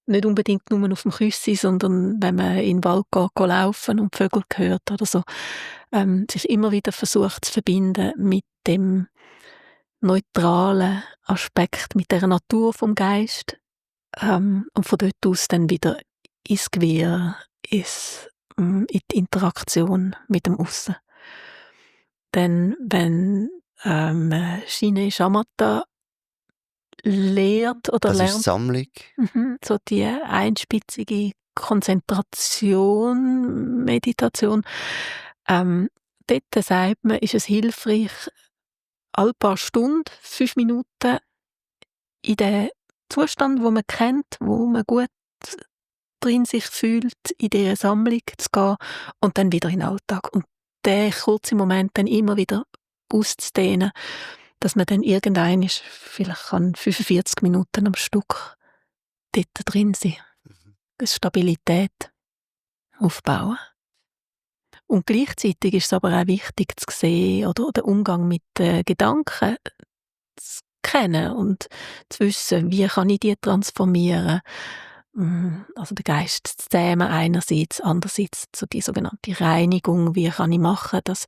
Nicht unbedingt nur auf dem Küssi, sondern wenn man in den Wald geht laufen und Vögel hört oder so. Sich immer wieder versucht zu verbinden mit dem neutralen Aspekt, mit der Natur vom Geist. Und von dort aus dann wieder ins Gewirr, in die Interaktion mit dem Aussen. Denn wenn Shiné Shamatha lehrt oder das lernt. Ist Sammlung. So die einspitzige Konzentration, Meditation. Dort sagt man, ist es hilfreich, alle paar Stunden, 5 Minuten in den Zustand, wo man kennt, wo man gut drin sich fühlt, in diese Sammlung zu gehen und dann wieder in den Alltag. Und den kurzen Moment dann immer wieder auszudehnen, dass man dann vielleicht kann 45 Minuten am Stück dort drin sein. Eine Stabilität aufbauen. Und gleichzeitig ist es aber auch wichtig zu sehen, oder den Umgang mit Gedanken zu kennen und zu wissen, wie kann ich die transformieren. Also den Geist zu zähmen einerseits, andererseits so die sogenannte Reinigung, wie kann ich machen, dass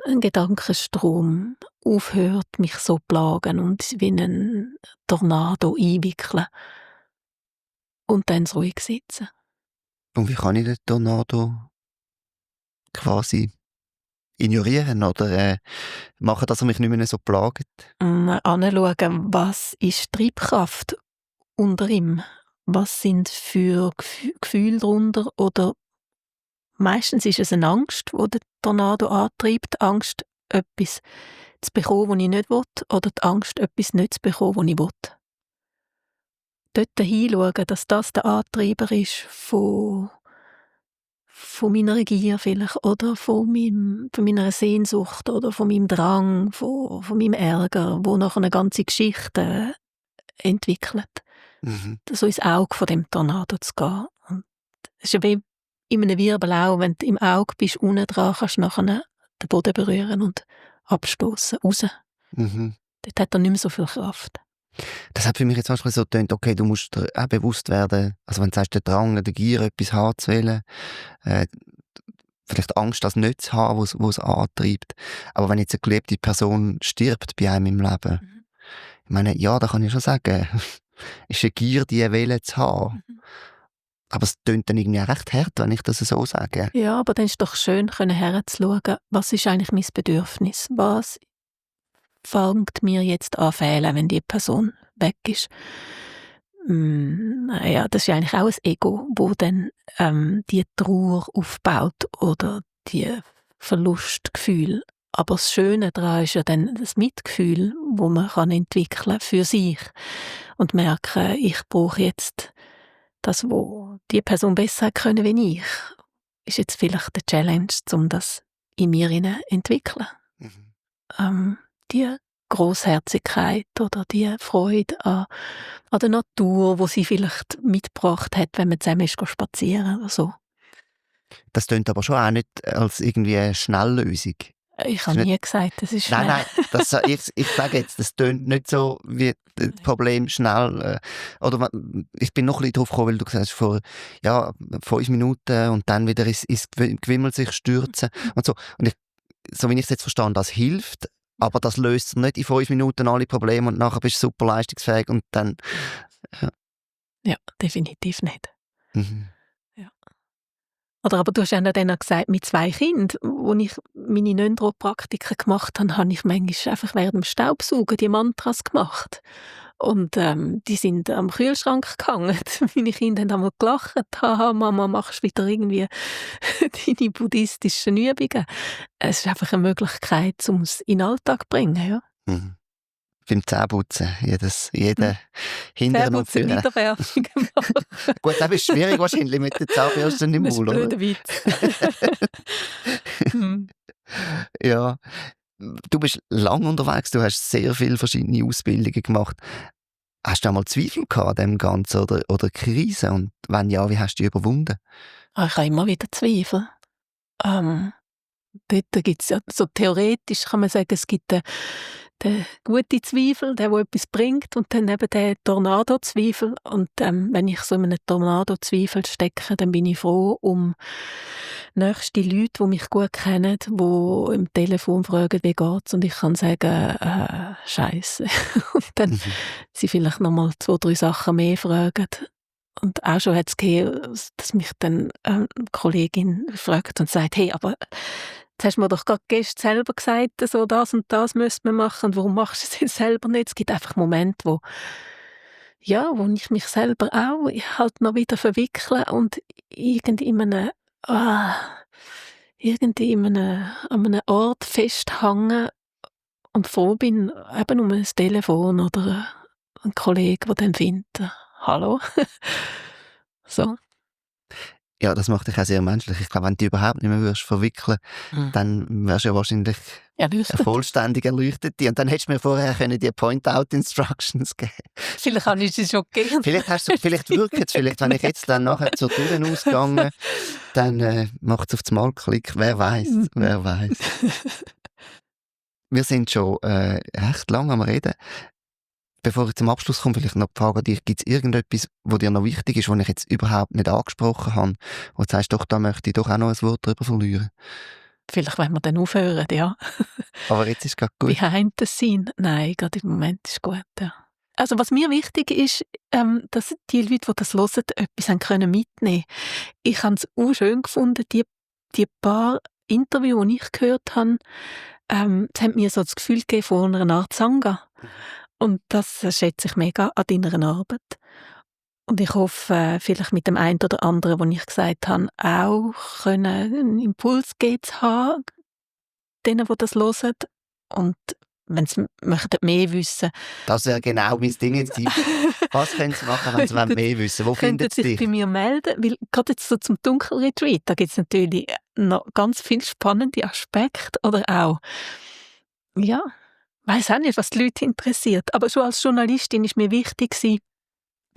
ein Gedankenstrom aufhört, mich so zu plagen und wie einen Tornado einwickeln und dann ruhig sitzen. Und wie kann ich den Tornado quasi ignorieren oder machen, dass er mich nicht mehr so plagt? Anschauen, was ist die Treibkraft unter ihm? Was sind für Gefühle darunter? Oder meistens ist es eine Angst, die den Tornado antreibt. Angst, etwas zu bekommen, was ich nicht will, oder die Angst, etwas nicht zu bekommen, was ich will. Dort hinschauen, dass das der Antreiber ist von meiner Gier vielleicht oder von meiner Sehnsucht oder von meinem Drang, von meinem Ärger, wo nachher eine ganze Geschichte entwickelt. Mhm. So ins Auge von dem Tornado zu gehen. Und es ist ja wie in einem Wirbel auch, wenn du im Auge bist, unten dran, kannst du nachher den Boden berühren und abstoßen, raus. Mhm. Dort hat er nicht mehr so viel Kraft. Das hat für mich jetzt manchmal so getönt, okay, du musst dir auch bewusst werden, also wenn du sagst, der Drang, der Gier, etwas haben zu wollen, äh, vielleicht Angst, das nicht zu haben, wo es antreibt. Aber wenn jetzt eine geliebte Person stirbt bei einem im Leben, Mhm. ich meine, ja, da kann ich schon sagen, ist eine Gier, die Wille zu haben. Mhm. Aber es tönt dann irgendwie auch recht hart, wenn ich das so sage. Ja, aber dann ist es doch schön, herzuschauen, was ist eigentlich mein Bedürfnis? Was fängt mir jetzt an fehlen, wenn die Person weg ist? Ja, das ist ja eigentlich auch ein Ego, wo dann die Trauer aufbaut oder die Verlustgefühl. Aber das Schöne daran ist ja dann das Mitgefühl, wo man kann entwickeln für sich und merken, ich brauche jetzt das, wo die Person besser können wie ich. Ist jetzt vielleicht der Challenge, um das in mir zu entwickeln. Mhm. Die Grossherzigkeit oder die Freude an der Natur, wo sie vielleicht mitgebracht hat, wenn man zusammen ist spazieren oder so. Das tönt aber schon auch nicht als irgendwie eine Schnelllösung. Ich Ist habe nicht, nie gesagt, das ist nein, schnell. nein, ich sage jetzt, das tönt nicht so wie das Problem schnell. Oder ich bin noch ein bisschen drauf gekommen, weil du gesagt hast, vor 5 Minuten und dann wieder ins Gewimmel sich stürzen und so. Und so wie ich es jetzt verstanden, das hilft, aber das löst nicht in 5 Minuten alle Probleme und nachher bist du super leistungsfähig und dann... Ja. Ja, definitiv nicht. Mhm. Ja. Oder aber du hast ja dann auch gesagt, mit 2 Kindern, als ich meine Neundro-Praktiken gemacht habe, habe ich manchmal einfach während dem Staubsaugen die Mantras gemacht. Und die sind am Kühlschrank gehangen. Meine Kinder haben einmal gelacht. «Haha, Mama, machst wieder irgendwie deine buddhistischen Übungen?» Es ist einfach eine Möglichkeit, um es in den Alltag zu bringen. Ja. Mhm. Beim Zähneputzen, jeder hinteren und Zähneputzen, vorne. Wiederwerfung machen. Gut, das ist schwierig wahrscheinlich mit den Zahnbürsten im Das ist ein Maul, oder? blöder Witz. Hm. Ja. Du bist lang unterwegs, du hast sehr viele verschiedene Ausbildungen gemacht. Hast du auch mal Zweifel gehabt an dem Ganzen oder Krisen? Und wenn ja, wie hast du die überwunden? Ich habe immer wieder Zweifel. Ähm, Dort gibt es ja, so theoretisch kann man sagen, es gibt den guten Zweifel, der etwas bringt, und dann eben den Tornado-Zweifel. Und wenn ich so in einem Tornado-Zweifel stecke, dann bin ich froh um nächste Leute, die mich gut kennen, die im Telefon fragen, wie geht's, und ich kann sagen, Scheiße. Und dann Mhm. sie vielleicht nochmal 2, 3 Sachen mehr fragen. Und auch schon hat es gegeben, dass mich dann eine Kollegin fragt und sagt, «Hey, aber jetzt hast du mir doch gerade gestern selber gesagt, so das und das müsste man machen, und warum machst du es jetzt selber nicht?» Es gibt einfach Momente, wo ich mich selber auch halt noch wieder verwickle und irgendwie an einem Ort festhänge und froh bin, eben um ein Telefon oder einen Kollegen, der dann findet, «Hallo?» So. Ja, das macht dich auch sehr menschlich. Ich glaube, wenn du dich überhaupt nicht mehr würdest verwickeln, dann wärst du ja wahrscheinlich Erleuchtet. vollständig erleuchtet. Und dann hättest du mir vorher können die Point-out-Instructions geben. Vielleicht habe ich sie schon gegeben. Vielleicht wirkt es, vielleicht, wenn ich jetzt dann nachher zur Tür ausgegangen, dann macht es auf das Mal Klick. Wer weiß, wer weiß. Wir sind schon recht lange am Reden. Bevor ich zum Abschluss komme, vielleicht noch die Frage an dich. Gibt es irgendetwas, was dir noch wichtig ist, was ich jetzt überhaupt nicht angesprochen habe, wo du sagst, doch, da möchte ich doch auch noch ein Wort drüber verlieren? Vielleicht wollen wir dann aufhören, ja. Aber jetzt ist es gerade gut. Behind the scene. Nein, gerade im Moment ist gut, ja. Also was mir wichtig ist, dass die Leute, die das hören, etwas mitnehmen können. Ich habe es auch schön gefunden, die paar Interviews, die ich gehört habe, das haben mir so das Gefühl gegeben von einer Art Sangha. Und das schätze ich mega an deiner Arbeit. Und ich hoffe, vielleicht mit dem einen oder anderen, was ich gesagt habe, auch einen Impuls geben zu haben, denen, die das hören. Und wenn sie mehr wissen Das wäre genau mein Ding jetzt. Was können sie machen, wenn sie mehr wissen wollen? Wo finden sie dich? bei mir melden, weil gerade jetzt so zum Dunkelretreat, da gibt es natürlich noch ganz viele spannende Aspekte oder auch, ja, weiß auch nicht, was die Leute interessiert, aber schon als Journalistin ist mir wichtig gewesen,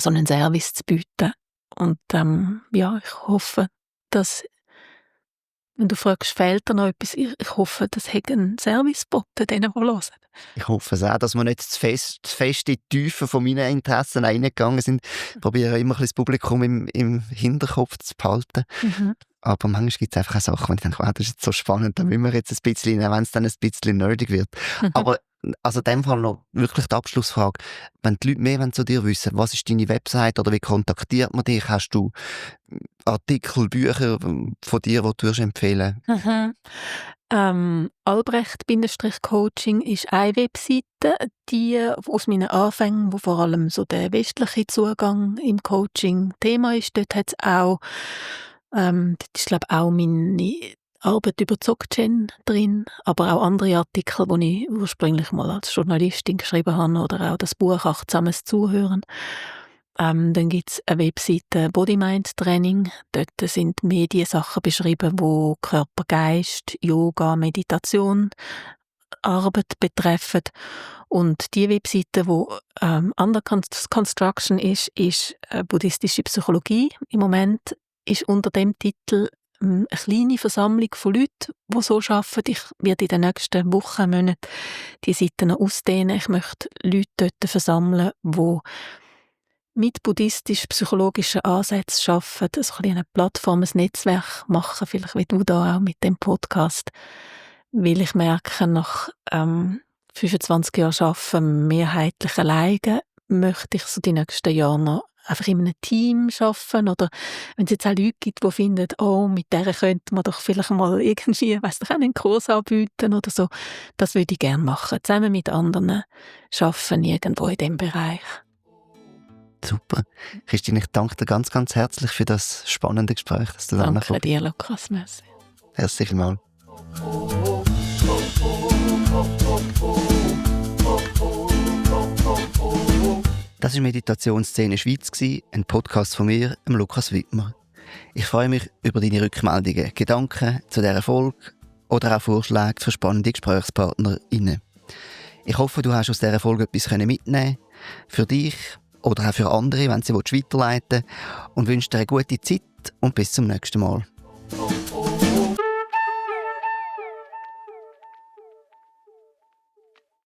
so einen Service zu bieten. Und ja, ich hoffe, dass, wenn du fragst, fehlt da noch etwas, ich hoffe, das hat einen Service geboten, denen, die hören. Ich hoffe es auch, dass wir nicht zu fest in die Tiefe von meinen Interessen reingegangen sind. Ich probiere immer ein bisschen das Publikum im Hinterkopf zu behalten. Aber manchmal gibt es einfach auch Sachen, wo ich denke, wow, das ist jetzt so spannend, da müssen wir jetzt ein bisschen, wenn es dann ein bisschen nerdig wird. Aber also in dem Fall noch wirklich die Abschlussfrage. Wenn die Leute mehr zu dir wissen, was ist deine Website oder wie kontaktiert man dich? Hast du Artikel, Bücher von dir, die du empfehlen würdest? Albrecht-Coaching ist eine Webseite, die aus meinen Anfängen, wo vor allem so der westliche Zugang im Coaching Thema ist. Dort hat es auch, dort ist glaube auch meine Arbeit über Dzogchen drin, aber auch andere Artikel, die ich ursprünglich mal als Journalistin geschrieben habe, oder auch das Buch «Achtsames Zuhören». Dann gibt es eine Webseite Body-Mind-Training. Dort sind Mediensachen beschrieben, wo Körper, Geist, Yoga, Meditation, Arbeit betreffen. Und die Webseite, wo Under Construction ist buddhistische Psychologie. Im Moment ist unter dem Titel eine kleine Versammlung von Leuten, die so arbeiten. Ich werde in den nächsten Wochen, Monaten die Seiten noch ausdehnen. Ich möchte Leute dort versammeln, die mit buddhistisch-psychologischen Ansätzen arbeiten, so eine Plattform, ein Netzwerk machen, vielleicht wie du da auch mit dem Podcast. Weil ich merke, nach 25 Jahren Arbeiten mehrheitlich alleine, möchte ich so die nächsten Jahre noch einfach in einem Team arbeiten. Oder wenn es jetzt auch Leute gibt, die finden, oh, mit der könnte man doch vielleicht mal irgendwie, weiss doch, einen Kurs anbieten oder so. Das würde ich gerne machen. Zusammen mit anderen arbeiten irgendwo in diesem Bereich. Super. Christine, ich danke dir ganz, ganz herzlich für das spannende Gespräch. Dass du danke dir, Lukas. Merci. Herzlich willkommen. Das war Meditationsszene Schweiz, ein Podcast von mir, Lukas Wittmer. Ich freue mich über deine Rückmeldungen, Gedanken zu dieser Folge oder auch Vorschläge für spannende GesprächspartnerInnen. Ich hoffe, du hast aus dieser Folge etwas mitnehmen können, für dich oder auch für andere, wenn sie weiterleiten willst, und wünsche dir eine gute Zeit und bis zum nächsten Mal.